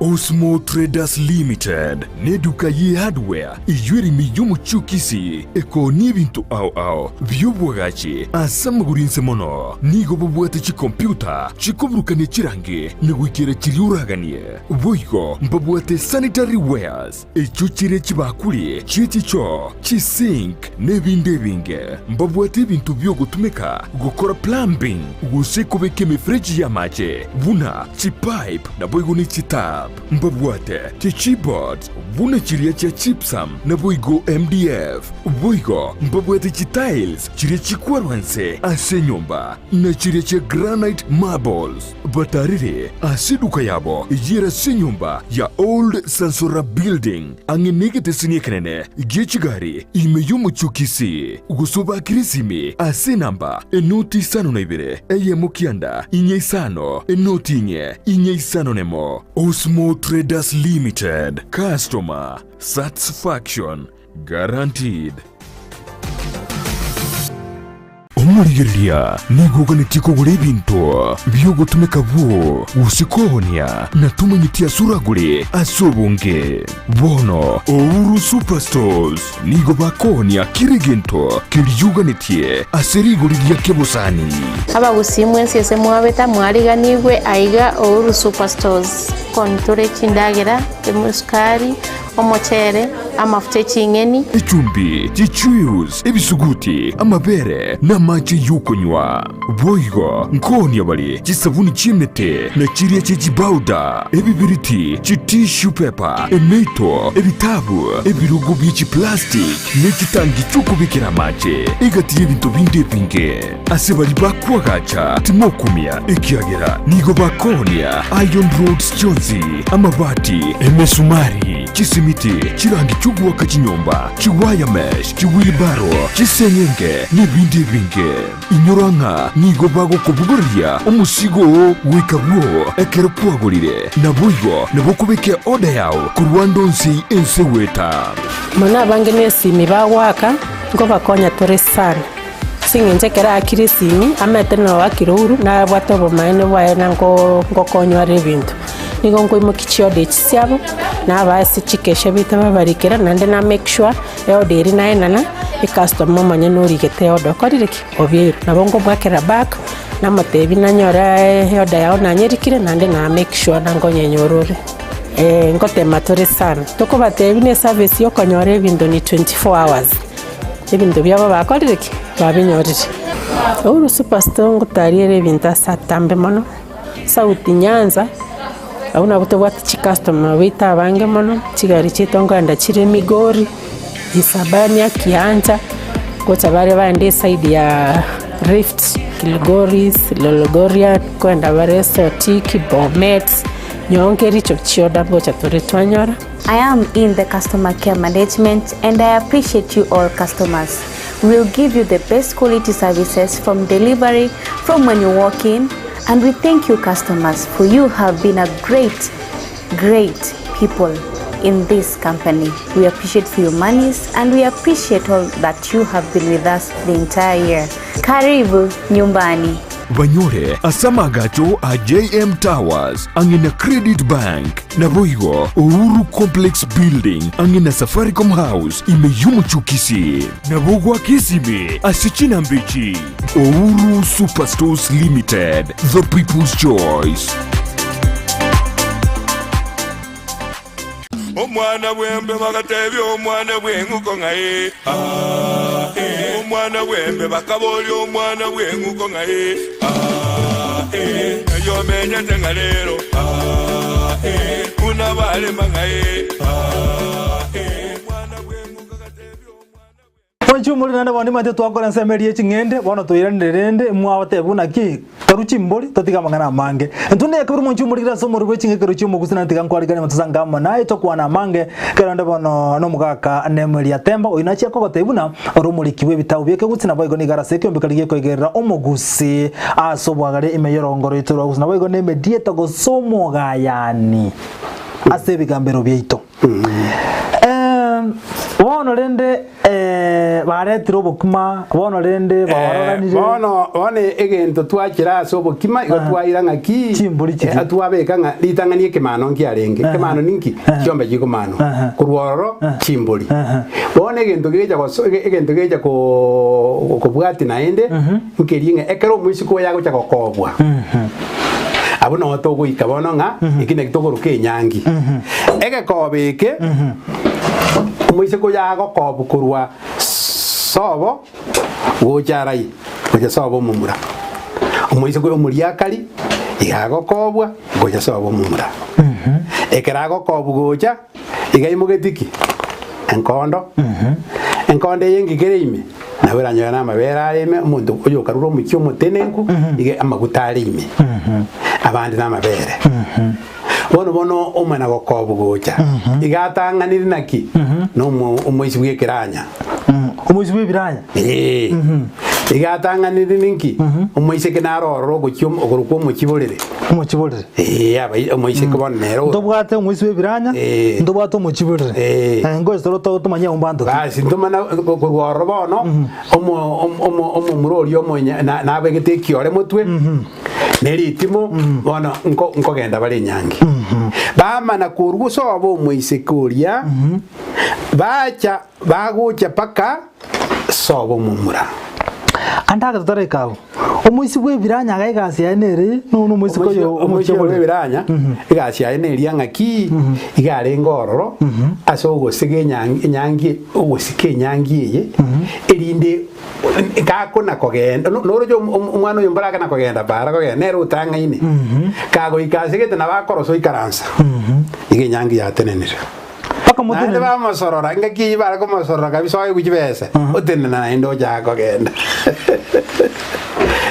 Osmo Traders Limited neduka ye hardware eyio ere ime y'omochie o Kisii ekoonia ebinto ao ao bi'obwagachi ase amagoro inse mono. Nigo bobwate chikompiuta chikoburukania chirangi na goikera chiria oraganie. Boigo mbabwate sanitary wares echio chire chibakuri chie chichoo, chisink na ebinde ebinge. Mbabwate ebinto bi'ogotumeka gokora plumbing gose kobeka emefereji y'amache buna chipipe naboigo ne chitap. Mbabwate chichipboards buna chiria chia gypsum naboigo MDF. Boigo mbabwate chitiles chiria chikwarwa inse ase enyomba na chiria chia granite marbles. Batarire ase eduka yabo eyio ere ase enyomba ya Old Sansora Building, ang'e negeteseni ekenene gie chigari ime y'omochie o Kisii, gose obakire esimi ase enamba enoti isano na ibere, eyemo kianda, inye isano, enoti inye, inye isano nemo. Osmo Traders Limited, Customer Satisfaction Guaranteed. Omorigereria nigo oganetie kogora ebinto bi'ogotumeka bwoo gose koonia, na tomanyeti ase oragore ase obonge. Bono Ouru Superstores nigo bakoonia kera egento keria oganetie ase rigori ria kebosani. Abagusii mwensi ase mwabete mwariganigwe aiga Ouru Superstores. Kontore chindagera, esukari, Omochere, amafuta e ching'eni. Echumbi, chichuius, ebisuguti, amabere, na amache y'okonywa. Boigo nkoonia bare chisabuni chi'emete, na chiria chie chibauda, ebibiriti, chitissue paper, emeito, ebitabu, ebirogo bie chiplastic, ne chitangi chi'okobekera amache, egati y'ebinto binde ebinge. Ase baria bakoagacha timokumia, ekiagera nigo bakoonia iron rods chionsi, amabati, emesumari, chisimiti, chirangi chi'ogoaka chinyomba, chiwire mesh, chiwheelbarrow, chiseng'enge, n'ebindi ebinge. Inyora ng'a nigo bagokobogoreria omosigo oo goika bwoo ekero kwagorire, naboigo nabo okobeka eorder yao korwa ande onsi ense goeta. Mono abange nesimi bagoaka, nkobakonya tore sana. Ase eng'encho ekero aakire esimi, amaete na oakire ouru, nabwate obomaene bwaye na nko nkokonywa are ebinto. Nigo nkoimokia chiorder echi chiabo, nabaa ase chikesha baito babarikera, naende na make sure, eorder eria naenana, ecustomer omonyene origete eorder okorire ki? Obeirwe. Nabo nkomoakera back, namotebia nanyora eorder yago nanyerikire, naende na make sure na nkonyenyora ore. Nkotema tore sana, tokobatebia buna eservice ya okonyora ebinto ni 24 hours. Ebinto biabo bakorire ki? Babinyorire. Uhuru Superstore ngotariere ebinto ase atambe mono, South Nyanza, abwo nabwo tobwate chicustomer baito abange mono, chigari chiaito nkoenda chire Migori, Isabania, Kiancha, ngocha bare baende eside ya Rift, Kilgoris, Lologorian, nkoenda bare Sotik, Bomet, nyowe nkericho chioda ngocha tore twanyora. I am in the customer care management and I appreciate you all customers. We will give you the best quality services from delivery from when you walk in and we thank you customers for you have been a great great people in this company. We appreciate for your monies and we appreciate all that you have been with us the entire year. Karibu nyumbani. Banyore ase amagacho a JM Towers ang'e na Credit Bank, naboigo Uhuru Complex Building ang'e na Safaricom House ime y'omochie o Kisii. Nabo goaka esimi ase chinamba echi, Uhuru Superstores Limited, the people's choice. Omwana bw'embe bagatebia omwana bw'eng'uko ng'a ee, aa, ee. Omwana bw'embe bakaboria omwana bw'eng'uko ng'a ee, aa, ee. Ng'ai omenyete ng'a rero, aa, ee. Buna barema ng'a ee, aa, ee. Omwana bw'eng'uko agatebia omwana bw'embe. Mwanchi omoriri naende bono nimanyete twakora ensemo eria ye ching'ende, bono toiranire rende mwabatebia buna ki, Tarwa chimbori, totige amang'ana amange. Intwe nekabere mwanchi omoriri ase omorero bwe ching'ekero chi'omogusi naende tiga nkwariganie matosange amo naye tokwane amange, ekero bono nomogaka Nemueli Atemba oyio nachia kogotebia buna ore omoriki bw'ebitabu bi'ekegusi naboigo nigo are ase ekeombe keria gekoigerera omogusi ase obwagare ime y'orongo rwaito rwa gusi naboigo nemedieta gose omogayani ase ebigambero biaito. Bono rende baretire obokima, bono rende baororanire. Bono bono egento twachera ase obokima igo twaira ng'aki Chimbori chiria. Twabeka ng'a ritang'ani ekemano nkiarenge. Ekemano ninki? Chiombe chikomanwa. Korwa ororo chimbori. Bono egento gecha goso egento gecha kobwatia naende nkeria ng'a ekero omoiseke oyo agocha gokobwa. Abwo noo togoika bono ng'a eki naki tokoroka enyangi. Egekobo eke, omoiseke oyo agokobwa korwa sobo gocha arai, gocha sobo omomura. Omoiseke oyo omoriakari iga agokobwa gocha sobo omomura. Ekero agokobwa gocha, iga aimogetie ki? Enkondo. Enkondo eye engika ere ime, nabo eranyore na amabere are ime, omonto oyokarure omochie omotenenku, iga amaguta are ime, abande na amabere. Bono bono omwana gokobwa gocha, iga atang'anire naki? Na omo omoisi bw'ekeranya. Omoisi bw'ebiranya. Ee. Iga atang'anire ninki? Omoiseke naro ororo ogochia okorokwa omochiborere. Omochiborere. Ee, aba omoiseke bono nere oro. Ntobwate omoisi bw'ebiranya, Ee. ntobwate omochiborere. Ee. Eh, ngochi toro to- tomanye abwo mbanto ki. Basi ntomana korwa ororo bono, omo omo omomura oria omonya na nabegete ekiore motwe, ne ritimo, bono nko nkogenda bare enyangi. Bamana korwa sobo omoiseke oria, bacha bagocha mpaka sobo omomura. Ande ake totaraika abwo, omoisi bw'ebiranya iga egasi yaye nere nono omoiseke oyo Omoisia omochie oyo bore. bw'ebiranya egasi yaye neria ng'aki iga arenge ororo ase ogosega enyangi enyangi ogosika enyangi eye erinde gakona kogenda no- noroche om- om- omwana oyo mborake na kogenda para kogenda nere otang'aine kagoika ase gete nabo akorosa oikaransa iga enyangi yatenenire. Mpaka Naende motenene. bamosorora, engaki eyio bare komosorora kabisa oegwe chibesa, otenena naende ochaka kogenda.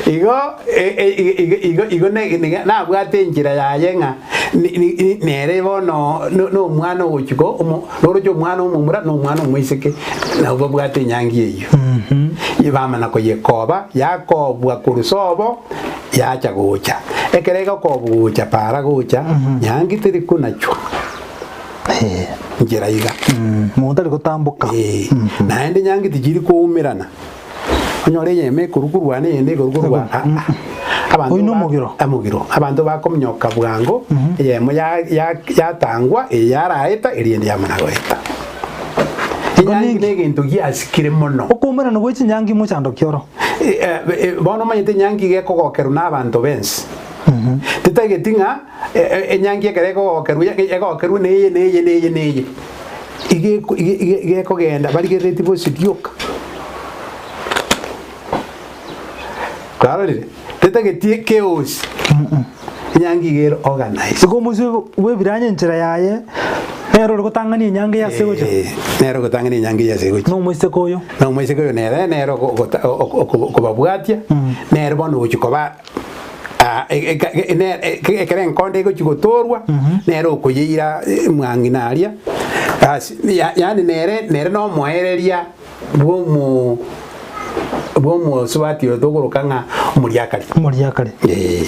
Igo e- e- igo igo igo ne- ne- nabwate enchera yaye ng'a ni- ni- ni- nere bono no- na omwana ogochia ko omo noroche omwana omomura na omwana omoiseke, nabo babwate enyangi eyio. Bamana koyekoba, yakobwa korwa sobo, yacha gocha. Ekero egokobwa gocha para gocha, nyangi teri konachwa. Nchera iga. Monto tari gotamboka. Eh, naende nyangi tichiri koumerana. Onyore eyemo ekorukurwa na eyende ekorukurwa. Ah, ah. Abanto Oyio ba- nomogiro. Omogiro. Abanto bakominyoka bwango, eyemo ya- ya- yatangwa, eye yaraeta, eria ende yamana goeta. Enyangi ninki? na egento giasikire mono. Okoumerana gwe chinyangi mochando ki oro? Eh, eh, eh, bono omanyete enyangi iga ekogokerwa na abanto bensi. Titageti ng'a Enyangi ekero egogokerwa, egokerwa neye, neye, neye, neye, iga eko- iga iga iga ekogenda barigereretie bosio rioka. Kwarorire? Tetageti chaos, enyangi iga ere organized. Igo omosio bw'ebiranya enchera yaye nere ore gotang'ania enyangi y'ase gocha. Eh, nere ogotang'ania enyangi y'ase gocha. Na omoiseke oyo. Na omoiseke oyo nere nere ogo- ogota- o- o- oko- okobabwatia, nere bono ogochia koba Ekero enkondo egochia gotorwa, nere okoyeira mwang'ina aria, basi yaani nere nere nomoereria bw'omo bw'omosubati oyo tokoroka ng'a omoriakari. Omoriakari. Ee.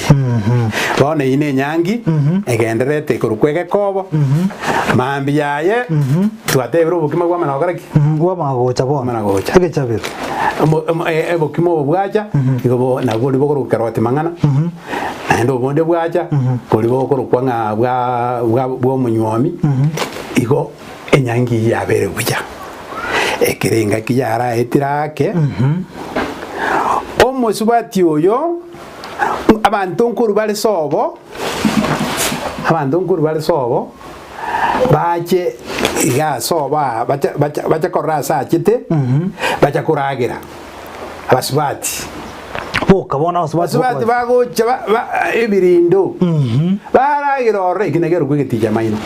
Bono eyio na enyangi egendererete ekorokwa egekobo, mambia yaye twatebire obokima bwamana gokora ki? Bwamana gocha bono. Bwamana gocha. Egechabero. Obokima obo bwacha, igo bo nabwo boria bokorokwa keroti mang'ana, naende obonde bwacha, boria bokorokwa ng'a bwa bwa bwa omonywomi, igo enyangi eyio yabeire buya. Ekero engaki yaraetire ake, omosubati oyo, abanto nkorwa bare sobo, abanto nkorwa bare sobo. Bache iga ase obo bache, bache, bache korora ase achete, bacha koragera abasubati. Boka bono abasubati Abasubati bagocha ba, ba, ebirindo baragera ororo eki nakio kerokwa egeticha amaino.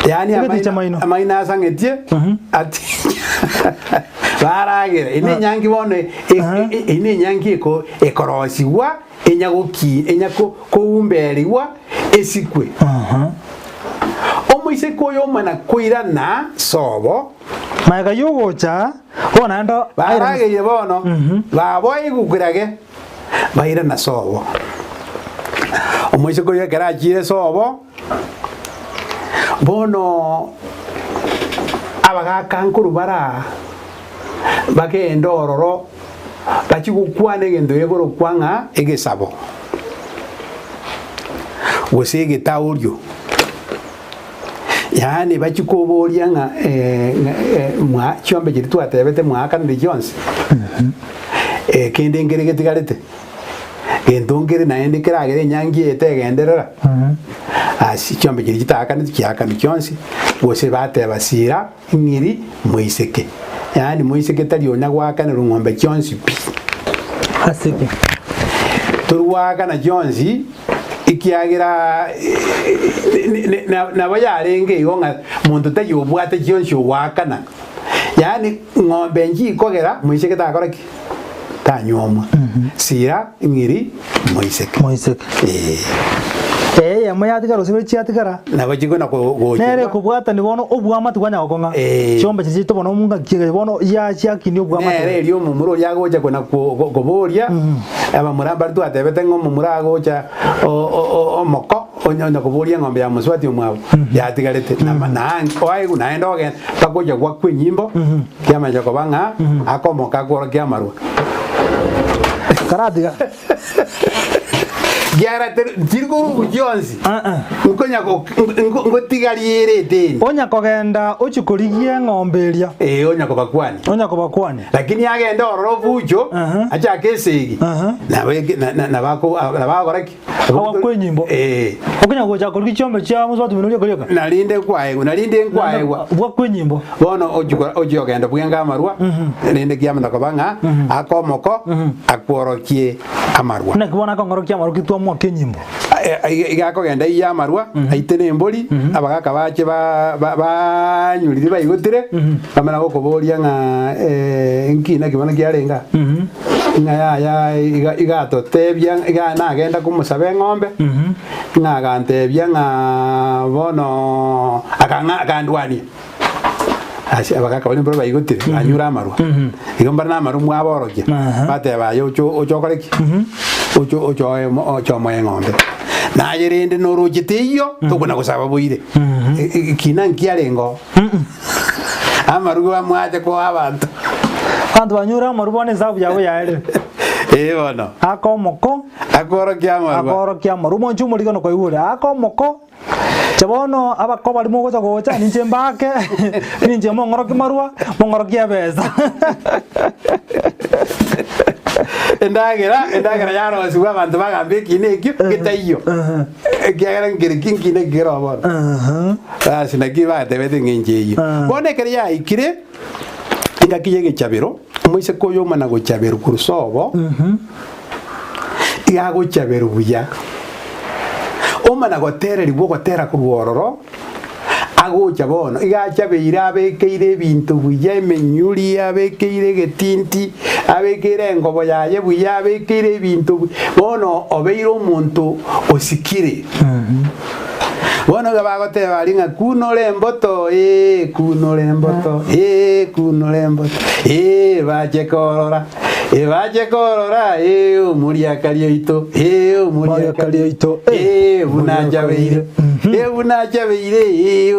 Yaani Egeticha amaino amaino. amaino asang'etie ati. Baragera, eye nenyangi bono e- e- e- eye nenyangi eko ekorosigwa enyagoki enyako koumberigwa esikwe. Omoiseke oyo omana koirana sobo. Magega y'ogocha bono naende airane. Barageire bono, baboigukirage, bairana sobo. Omoiseke oyo ekero achiire sobo, bono abagaka nkorwa bare aa, bagende ororo, bachie gokwana egento gekorokwa ng'a egesabo, gose egetaorio. Yaani bachie koboria ng'a ng'a chiombe chiria twatebete mwaakanire chionsi, kende nkere getigarete, gento nkere naende keragere enyangi eye tegenderera, ase chiombe chiria chitaakaneti chiakanwa chionsi, gose bateba sira ng'iri moiseke. Yaani moiseke tari onya goakanerwa ng'ombe chionsi pi. Ase ki? Torgoakana chionsi. Ekiagera nabo yarenge igo ng'a monto taiyo obwate chionsi ogoakana, yaani ng'ombe nchikogera moiseke takora ki? Tanyuomwa. Sira ng'iri moiseke. Moiseke. Ee. Ee eyemo yatigara gose ibere chiatigara. Nabo chikona Nere gochigwa. ekobwatani bono obwamate bwanya gokong'a. Ee. Chiombe chiria chiaito bono ngaki ege bono ya chiakinia obwamate. Nere erio omomura oria agocha kona koboria, abamura mbaria twatebete ng'a omomura agocha omoko onya koboria eng'ombe ya mosubati omwabo yatigarete oaegwe naende ogenda mpaka ocha goakwa enyimbo kiamanya koba ng'a akomoka akworokia amarwa. Karatiga. Kiagera tiri korwa chionsi, nkonya ngotigaria ere eteni. Onya kogenda ochie korigia eng'ombe eria. Ee, onya kobakwania. Onya kobakwania. Lakini agende ororo obucho, achake esegi, nabo agokora ki? Agakwa enyimbo. Ee. Okonya gocha korigia chiombe chia mosubati omino oria koriaka. Narinde nkwaegwa, narinde nkwaegwa. Bwakwa enyimbo. Bono ochie ogenda bwenga amarwa, rende kiamanya koba ng'a akomoko akworokie amarwa. Naki bono akong'orokia amarwa ki twamoaka enyimbo? Iga akogenda aiye amarwa, aite nembori, abagaka bache banywe riria baigotire, bamana gokoboria ng'a nki naki bono kiarenge aa? Ng'a yaya iga iga atotebia iga nagenda komosaba eng'ombe, ng'a agantebia ng'a bono akang'a akandwania. Ase abagaka baria mbaro baigotire, banyure amarwa. Igo mbare namarwa mwaborokia, bateba aye oche oche okore ki? Oche oche oe oche omoe eng'ombe. Naye rende noroche teiyo, tokona gosaba boire. Ekina nkiarenge oo. Amarwa amwache koa abanto. Abanto banyure amarwa bono esabu yabo yaerire. Ee bono. Aka omoko. Akorokia amarwa. Akorokia amarwa. Omonche omorigano koigwa ore. Aka omoko. Inche bono abakoo baria mogocha gocha, ninche mbaake, ninche mong'orokie marwa, mong'orokie ebesa. Endagera, endagera yarosigwe abanto bagamba ekiina ekio getaiyo. Ekiagera nkere ki nkiina eki kere oo bono. Basi naki batebete ng'a enche eyio. Bono ekero yaikire, engaki y'egechabero, omoiseke oyo omana gochaberwa korwa sobo, iga agochaberwa buya. Omana gotererigwa ogotera korwa ororo, agocha bono, iga achabeire abekeire ebinto buya, emenyuri, abekeire egetinti, abekeire engobo yaye buya, abekeire ebinto buya, bono obeire omonto osikire. Bono iga bagoteba aria ng'a kunora emboto, ee, kunora emboto, ee, kunora emboto, ee, bache korora. Ebache korora, ee, omoriakari oito, ee, omoriakari oito, ee, buna achabeire, ee, buna achabeire, ee,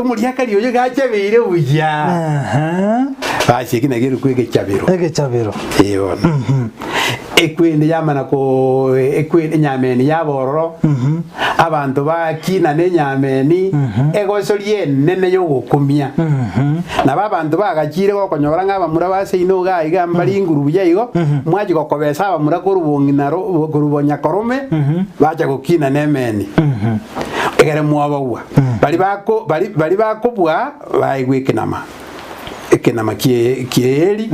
omoriakari oyo iga achabeire buya. Basi eki nakio ekerokwa egechabero. Egechabero. Ee bono. Ekwende yamana ko ekwende enyameni yaba ororo, abanto bakinana enyameni, egosoria enene y'ogokumia. Nabo abanto bagachire gokonyora ng'a abamura ba seino iga iga mbare inguru buya igo, mwachia gokobesa abamura korwa bong'ina ro korwa bonyakorome, bacha gokinana emeni. Egere mwabagwa. Baria bako bari baria bakobua baigwa ekenama. Ekenama kie ki'eeri,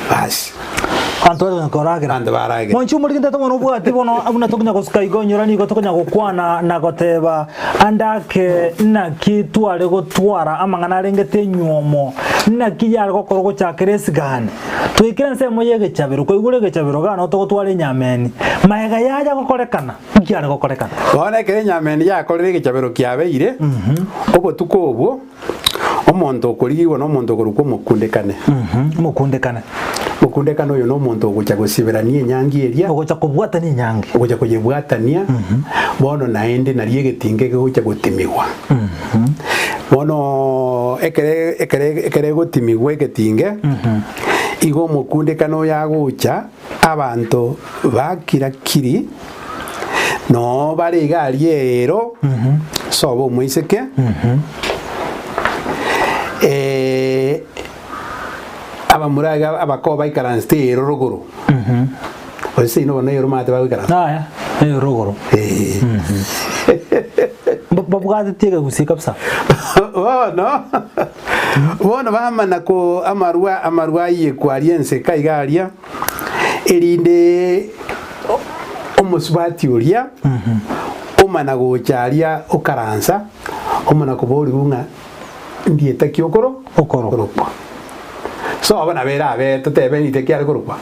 basi. Abanto bare konya koragera. Abanto baragere. Mwanchi omoriki ntete bono obwati bono buna tokonya gosuka igo inyora nigo tokonya gokwana na goteba ande ake naki tware gotwara amang'ana arengete enywomo. Naki yare gokorwa gochakera esigani. Twaikire ensemo y'egechabero, kwaigure egechabero igaa noo togotwara enyameni. Magega yaya gokorekana, nki yare gokorekana? Bono ekero enyameni yakorire egechabero kiabeire, obotuko obwo, omonto okorigigwa nomonto okorokwa omokundekane. Omokundekane. Omokundekane oyo nomonto ogocha gosiberania enyangi eria. Ogocha kobwatania enyangi. Ogocha koyebwatania, bono naende nario egetinga kegocha gotimigwa. Bono ekere ekere ekere egotimigwa egetinge, igo omokundekane oyo agocha, abanto bakira kiri, noo bare iga aria eero, sobo omoiseke, abamura iga abakoba baikaransete eero rogoro, gose seino bono eero omanyete bagoikaransa. Yaya, eero rogoro. Babwatetie ekegusii kabisa. Bono, bono bamana ko amarwa amarwa ayekwa aria enseka iga aria, erinde omosubati oria omana gocha aria okaransa, omana koborigwa ng'a ndieta ki okoro Okoro. korokwa. Sobo nabo erabe totebe ndite ki are korokwa,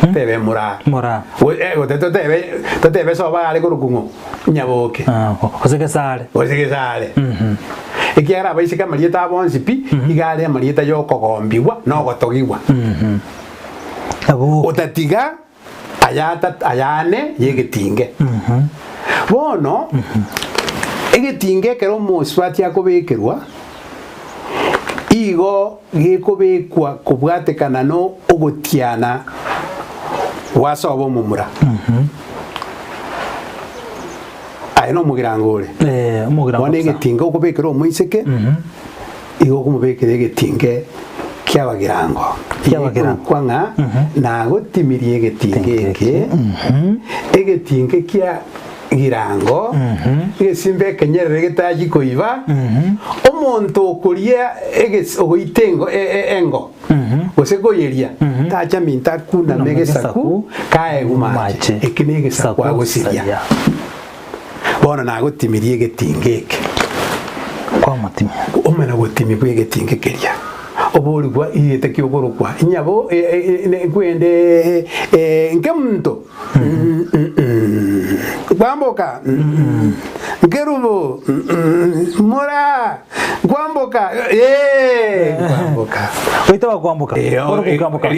totebe moraa. Moraa. Gose totebe totebe sobo are korokwa ng'o? Nyaboke. Ah, gose gesare. Gose gesare. Ekiagera abaiseke amarieta abo onsi pi, iga are amarieta y'okogombigwa na ogotogigwa. Nyaboke. Otatiga aya ayane y'egetinge. Bono egetinge ekero omosubati akobekerwa, igo gekobekwa kobwatekana na ogotiana gwa sobo omomura. Aye nomogirango ore. Eh, omogirango Bono kabisa. egetinge okobekera omoiseke, igo okomobekera egetinge ki'abagirango. Ki'abagirango. Egekorokwa ng'a nagotimirie egetinge eke, egetinge kia girango, egesimba ekenyerere getachi koiba, omonto okoria eges ogoita engo e- e- engo, gose koyeria, tacha minto akuname egesaku kaegwe mache. Eki negesaku agosiria. Bono nagotimirie egetinge eke. Kwamotimia. Omana gotimigwa egetinge keria, oborigwa iriete ki okorokwa nyabo nkwende nkemunto Nkwamboka Nkerubo Moraa Nkwamboka ee Nkwamboka. Goita bakwamboka ore gokwamboka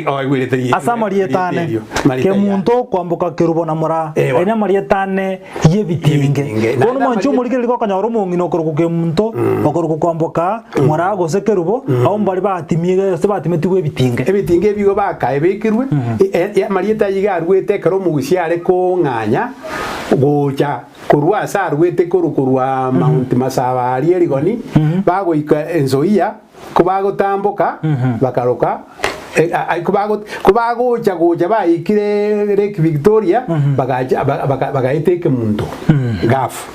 ase amarieta ane kemunto kwamboka kerubo na moraa aya na amarieta ane y'ebitinge bono mwanche omorigereria gokonyora omong'ina okorokwa kemunto okorokwa kwamboka moraa gose kerubo abwo mbare batimie gose batimetigwe ebitinge. Ebitinge ebi igo bakaebekirwe, amarieta ayio iga aruete ekero omogusia are kong'anya gocha korwa ase aruete korwa korwa Mount Masaba aria Erigoni, bagoika Ensoia, kobagotamboka bakaroka kobagocha gocha baikire Lake Victoria bagacha bagaeta ekemunto Gulf.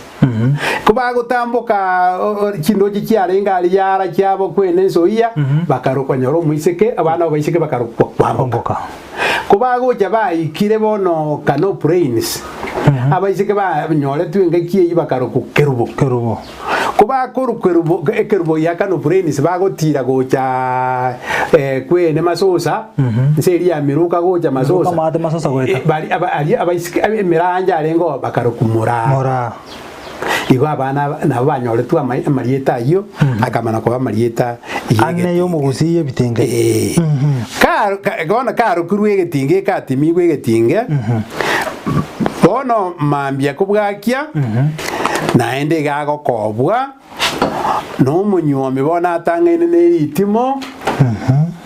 Kobagotamboka chindoche chiarenge aria yara chiabo kwene Ensoia bakarokwa nyora omoiseke abana abaiseke bakarokwa kwamboka. Kobagocha baikire bono Kano Plains abaiseke banyoretwe engaki eyio bakarokwa Kerubo. Kerubo. Kobakorwa Kerubo ekerubo gia Kano Plains bagotira gocha kwene Masosa nse eria ya Miruka gocha Masosa. Miruka maate Masosa goeta. Bari aba aria abaiseke emeranja arenge oo bakarokwa Moraa. Moraa. Igo abana aba nabo banyoretwe amarieta ayio akamana koba amarieta Ane y'omogusii y'ebitinge. Ee. Bono karokirwe egetinge ekatimigwe egetinge, bono mambia kobwakia, naende iga agokobwa nomonywomi bono atang'aine ne ritimo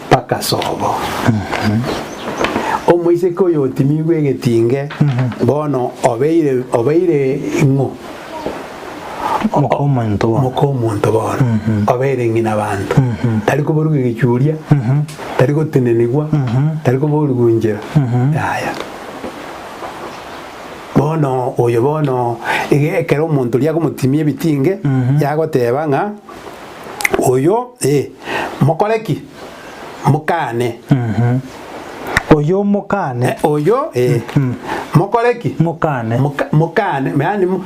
mpaka sobo. Omoiseke oyo otimigwe egetinge bono obeire obeire ng'o? Moka omonto bono. Moka omonto bono obeire ng'ina banto tari koborigwa egechuria tari gotenenigwa tari koborigwa inchera yaya. Bono oyo bono iga ekero omonto oria akomotimia ebitinge yagoteba ng'a oyo eh mokore ki? Mokane. Oyo mokane. Eh, oyo eh, mokore ki? Mokane. Moka- Mokane, yaani mo-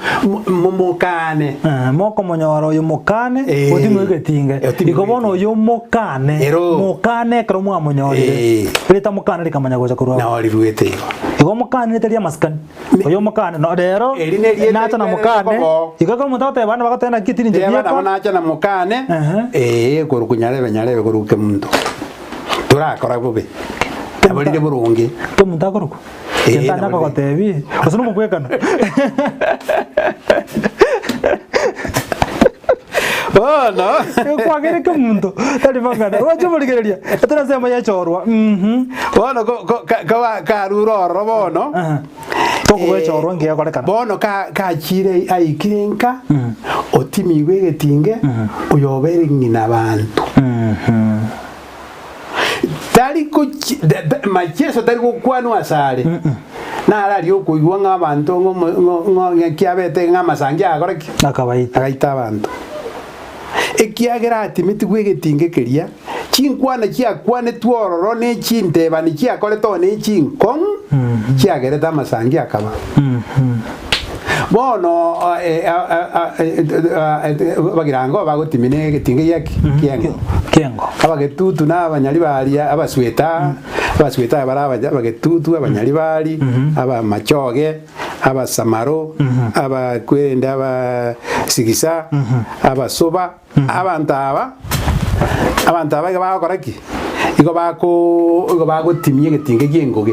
mo- mokane. Eh, mokomonyora oyo mokane Eh. otimwe egetinge Eh, otimwe igo bono egetinge. oyo mokane Ero. mokane ekero mwamonyorire Eh. rita mokane rikamanya gocha korwa abwo. Nao riruete igo. Igo mokane ritari amasikani oyo mokane no rero Eri nerieta nacha na riberere mokane koboo. igo ekero omonto agoteba abana bagoteba naki tiri inche Teba nabo bieka nacha na mokane, Ehe. eh, korwa nyarebe nyarebe korwa kemunto. Torakora bobe. Nabo rire boronge. Kemunto akorokwa Eh, Gento anya nabo rire. kogotebi gose nomokwekano Bono Kwagere kemunto tari mang'ana oche omorigereria etari ensemo yechorwa mhm. bono ko- ko- ka- ka- karure ororo bono Aha. Tokogwechorwa ngiya gokorekana. Bono ka- kachire aikire nka otimigwe egetinge oyo obeire ng'ina abanto tari gochi da- da- macheso tari gokwanwa asare naro aria okoigwa ng'a abanto ng'omo- ng'o- ng'o- ng'aki abete ng'a amasangi agakora ki? Akabaita. Agaita abanto. Ekiagera atimetigwe egetinge keria, chinkwana chiakwanetwe ororo ne chintebani chiakorete oo ne chinkong'u chiagerete amasangi akaba. Bono abagirango bagotimina egetinge giaki? Kiengo. Kiengo. Abagetutu na abanyaribari abasweta, abasweta bare abagetutu, abanyaribari, abamachoge. Abasamaro, abakwerende abasigisa, abasoba, abanto aba, abanto aba iga bagokora ki? Igo bako igo bagotimia egetinge kia engoge,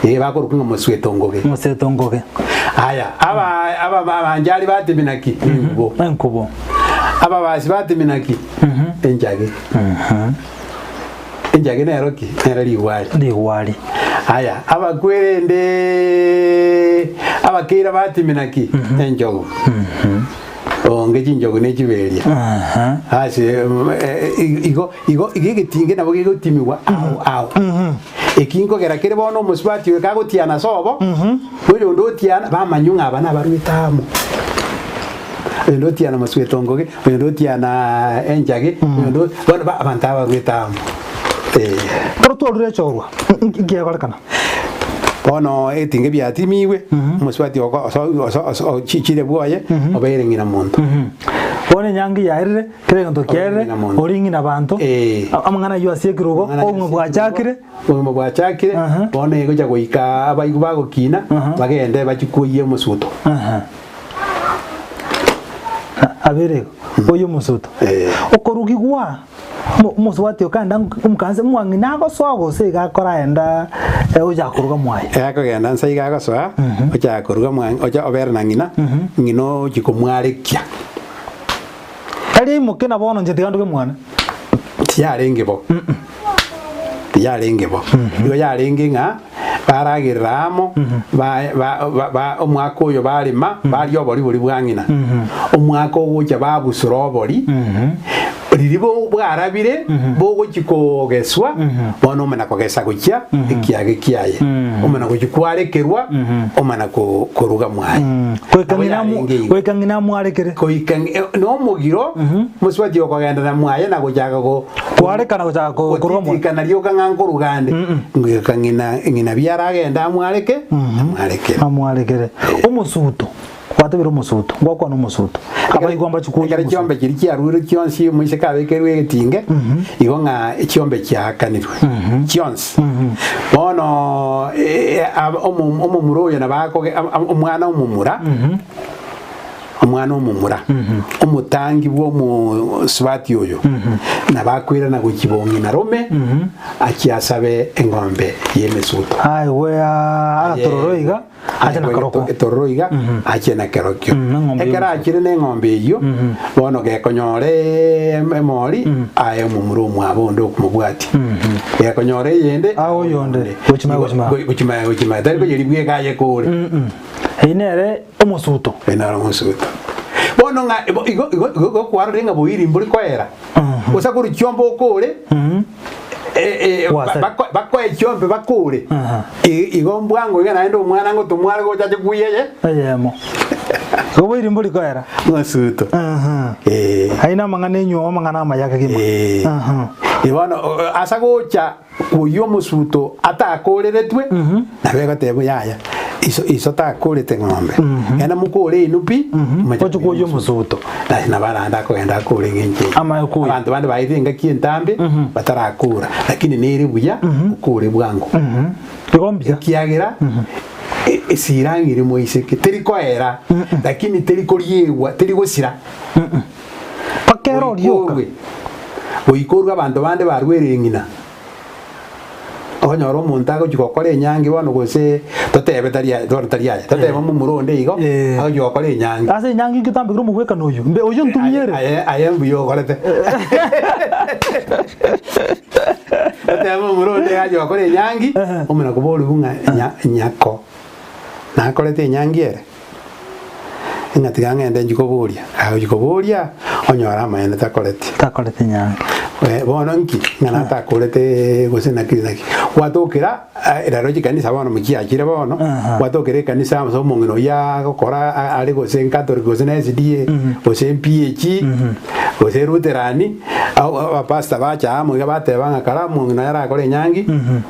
eh bakorokwa ng'a mosweto ngoge. Mosweto ngoge. Aya, aba aba abanchari batimina ki? Enkubo. Enkubo. Ababasi batimina ki? Enchage. Enchage nero ki? Nero rigwari. Rigwari. Aya, abakwerende abakeira batimina ki? Enchogu. Onge chinchogu ne chiberia. Ase mm, eh, eh, igo igo igo egetinge nabo gegotimigwa ao ao. Eki nkogera kere bono omosubati oyo kagotiana sobo, oyonde otiana bamanywa ng'a aba nabarwete amo. Oyonde otiana mosweta ongoge, oyonde otiana enchage, oyonde o- bono ba abanto aba barwete amo. Eh. Ekero twarure echorwa, nki nkiagorekana? Bono ebitinge biatimigwe, omosubati oko oso oso oso ochichire bwoye, obeire ng'ina monto. Bono enyangi yaerire, kera egento kiaerire, ng'ina monto. ori ng'ina banto, Eh. amang'ana ayio ase ekerogo, Amang'ana ayio obogima ase bwachakire, Obogima bwachakire, Aha. bono egocha goika abaigwa bagokina, Aha. bagende bachie koyia omosuto. Aha. Abere igo, oyo omosuto. Eh. Okorugigwa, omo- omosubati okanda omokanse omwang'ina agosoa gose iga akoraenda eh, ocha koruga mwaye. Ekogenda nse iga agosoa, ocha koruga mwa ocha obere na ng'ina, ng'ina ochia komwarekia. Tari aimoke na bono inche tiga nduge mwane. Tiyarenge bo. Tiyarenge bo. Igo yarenge ng'a baragerera amo, ba- ba- ba- ba- omwaka oyo barema, baria obori boria bwa ng'ina. Omwaka ogocha babusura obori, riria bo- bwarabire, bogochia kogeswa, bono omana kogesa gochia ekiage kiaye. Omana gochia kwarekerwa, omana ko- koruga mwaye. Goika Nabo ng'ina yarenge igo. goika ng'ina amwarekere. Goika ng'i- nomogiro, mosubati okogenda na mwaye na gochaka go Kwarekana gochaka ko- korwa mwa. gotitikana rioka ng'a nkoruga ande. Goika ng'ina ng'ina biara agende amwareke, amwarekere. Amwarekere. Omosuto. Gwatebire omosuto. Ngwakwana omosuto. Abaigwa mbachukure Ekero omosuto. chiombe chiria chiarurwe chionsi omoiseke abekerwe egetinge, igo ng'a chiombe chiaakanirwe chionsi. Bono eh, ab- omo- omomura oyo nabo akoge am- am- omwana omomura, Omwana omomura, omotangi bw'omosubati oyo, nabo akoirana gochia bong'ina rome, achie asabe eng'ombe y'emesuto. Aigwe agatororo iga, ache na kerokio. Etororo iga, achie na kerokio. Eng'ombe Ekero y'emesuto. achire neng'ombe eyio, bono gekonyora emori, aye omomura omwabo onde okomobwatia. Gekonyora eyende, Aye oyonde, gochimaya gochimaya. Gochimaya gochimaya, tari koyeria bweka aye kore. Eyio nere omosuto. Oyo naro omosuto. Bono ng'a igo igo igo igo kwarorire ng'a boiri mbori koera. Gose korwa chiombe okore, eh, eh, Gwasari. bako- bakoe chiombe bakore. Aha. I- Igo mbwango iga naende omwana ngotomwa are gocha ache kuya eye Eyemo. Igo boiri mbori koera. omosuto. Aha. Eh. Ayio namang'ana enywomo amang'ana amaya kegima. Eh. Aha. Bono ase agocha koyia omosuto atakoreretwe, nabo egoteba yaya, iso iso takorete ng'ombe, genda mokore inwe pi, moche Oche koyia omosuto. Nase nabo arande akogenda akore eng'encho eye. Amaye koyia. Abanto bande baetire engaki entambe, batarakora, lakini nere buya okore bwango. Igo mbuya. Ekiagera esira ng'ire moiseke, teri koera, lakini teri koriegwa, teri gosira. Mpaka ere orioka. Goikorwe, goikorwe abanto bande barwerire ng'ina. Okonyora omonto agochia gokora enyangi bono gose totebe tari aye bono tari aye, totebe momura onde igo, Eh. agochia gokora enyangi. Ase enyangi inki otambekire omogwekano oyio? Mbe oyio ntumie ere. Aye aye mbuya okorete. Totebe momura onde agochia gokora enyangi, omana koborigwa ng'a nya nyako nakorete enyangi ere? Ng'a tiga ng'ende nchie koboria. Agochia koboria, onyore amaene takoreti. Takoreti nyangi. Eh, bono nki? Ng'a natakorete gose naki naki. Gwatokera, eh, rero chikanisa bono mochiachire bono, Aha. gwatokera ekanisa ase omong'ina oyio agokora a- are gose ncatholic gose na SDA, gose PAG, gose Lutheran, Abapastor bacha amo iga bateba ng'a kara omong'ina oyo arakore enyangi,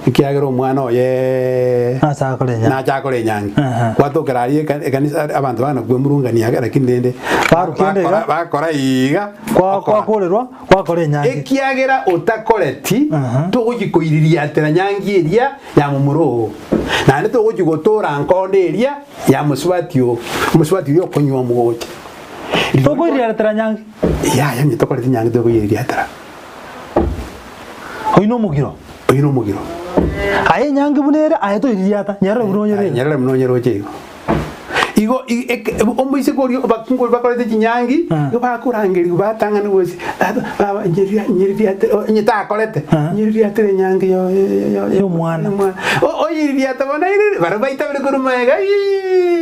ekiagera omwana oye Nache akore enyangi. nache akore enyangi. Aha. Gwatokera aria eka- ekanisa abanto bana kwemurungania ake lakini rende Barukende iga. bakora bakora iga Kwa- okora. Kwakorerwa gwakora enyangi. Ekiagera otakoreti Aha. togochia koiririatera nyangi eria ya momura oo, naende togochia gotoora nkondo eria ya mosubati oo, omosubati oria okonywa omogocha. Tokoiririatera nyangi. Yaya onye tokoreti nyangi tokoyeririatera. Oyio nomogiro. Oyio nomogiro. Aye enyangi buna ere, aye toiririata, nyerere buna onyerere. Aye nyerere buna onyeroche igo. Igo omoiseke oria abakungu bakorete chinyangi, igo bakorangerigwa batang'ana gose baba nyeririate onye takorete, nyeririatere enyangi y'omwana. Oyeririata bono airire, baria baitabire korwa magega.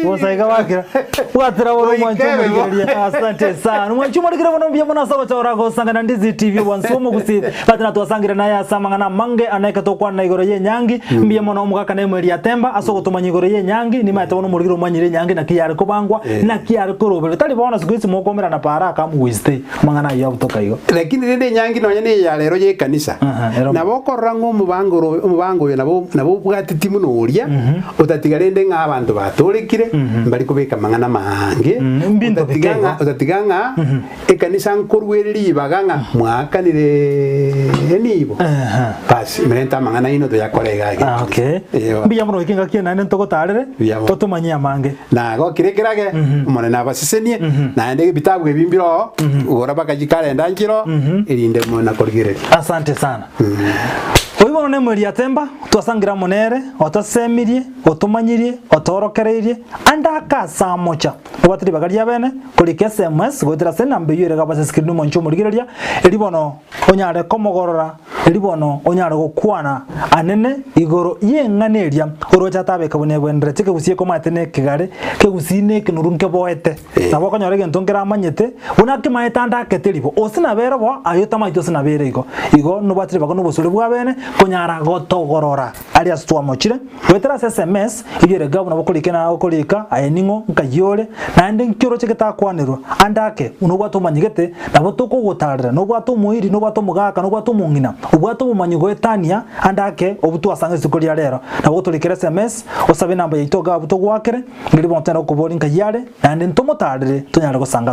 Bosa iga bakira. Bwatera bono omwancho omorigereria. Asante sana. Omwancho omorigereria bono mbuya mono ase ogochora gosangana Ndizi TV obwansu omogusii. Bati natwasangire naye ase amang'ana amange anaike tokwana igoro y'enyangi. Mbuya mono omogaka na Emweri Atemba ase ogotomanya igoro y'enyangi. Nimaete bono omorigire omanyire enyangi naki yare kobangwa, naki yare koroberwa. Tari bono siku hizi mokomerana para akamugusite. Amang'ana ayio abutoka igo. Lakini rende enyangi nonya neye ya rero y'ekanisa, Aha, ero. nabo okorora ng'a omobango oro omobango oyo nabo nabo obwateti buna oria, otatiga rende ng'a abanto batorekire, mbari kobeka amang'ana amaange, Mbinto otatiga bike ng'a igo. otatiga ng'a ekanisa nkoruere ribaga ng'a mwaakanire enibo. Aha. Basi, merente amang'ana aino toyakore iga iga. Ah, okay. Ewa. Mbuya mono goika engaki eye naende ntogotarere, Mbuya mono. totomanyie amange. Nagokire ekerage, Omonene abasesenie, naende ebitabu ebi mbire oo, gora mpaka chikalenda nchire oo, erinde nakorigereria. Asante sana. Oyio bono nemweri Atemba, twasangire amo nere, otosemirie, otomanyirie, otoorokereirie, ande akasamocha. Obwate ribaga ria bene, korika sms goetera ase enamba eyio ere gabase screen omonche omorigereria, erio bono onyare komogorora Erio bono onyare gokwana anene igoro y'eng'ana eria, oroche atabeka buna egwenerete, ekegusii ekomaete nekegare, ekegusii nekenuru nkeboete. Nabo okonyora egento nkeramanyete, buna akemaete ande akete ribo, ose nabere bo, aye otamaeti ose nabere igo. Igo nobwate ribaga nobosore bwa bene, konyara gotogorora aria ase twamochire, goetera ase sms, eyio ere gavuna bokorika na okorika, aye ning'o, nkai ore, naende nki oroche getakwanerwa, ande ake, buna obwate omanyigete, Nabo tokogotaarera, nobwate omoiri, nobwate omogaka, nobwate omong'ina, obwate obomanyi goetania ande ake obwo twasanga rituko ria rero. Nabo gotorikere sms, osabe enamba yaito iga abwo togoakere, riria bono togenda gokoboria nkai are, naende ntomotaarere tonyare gosanga.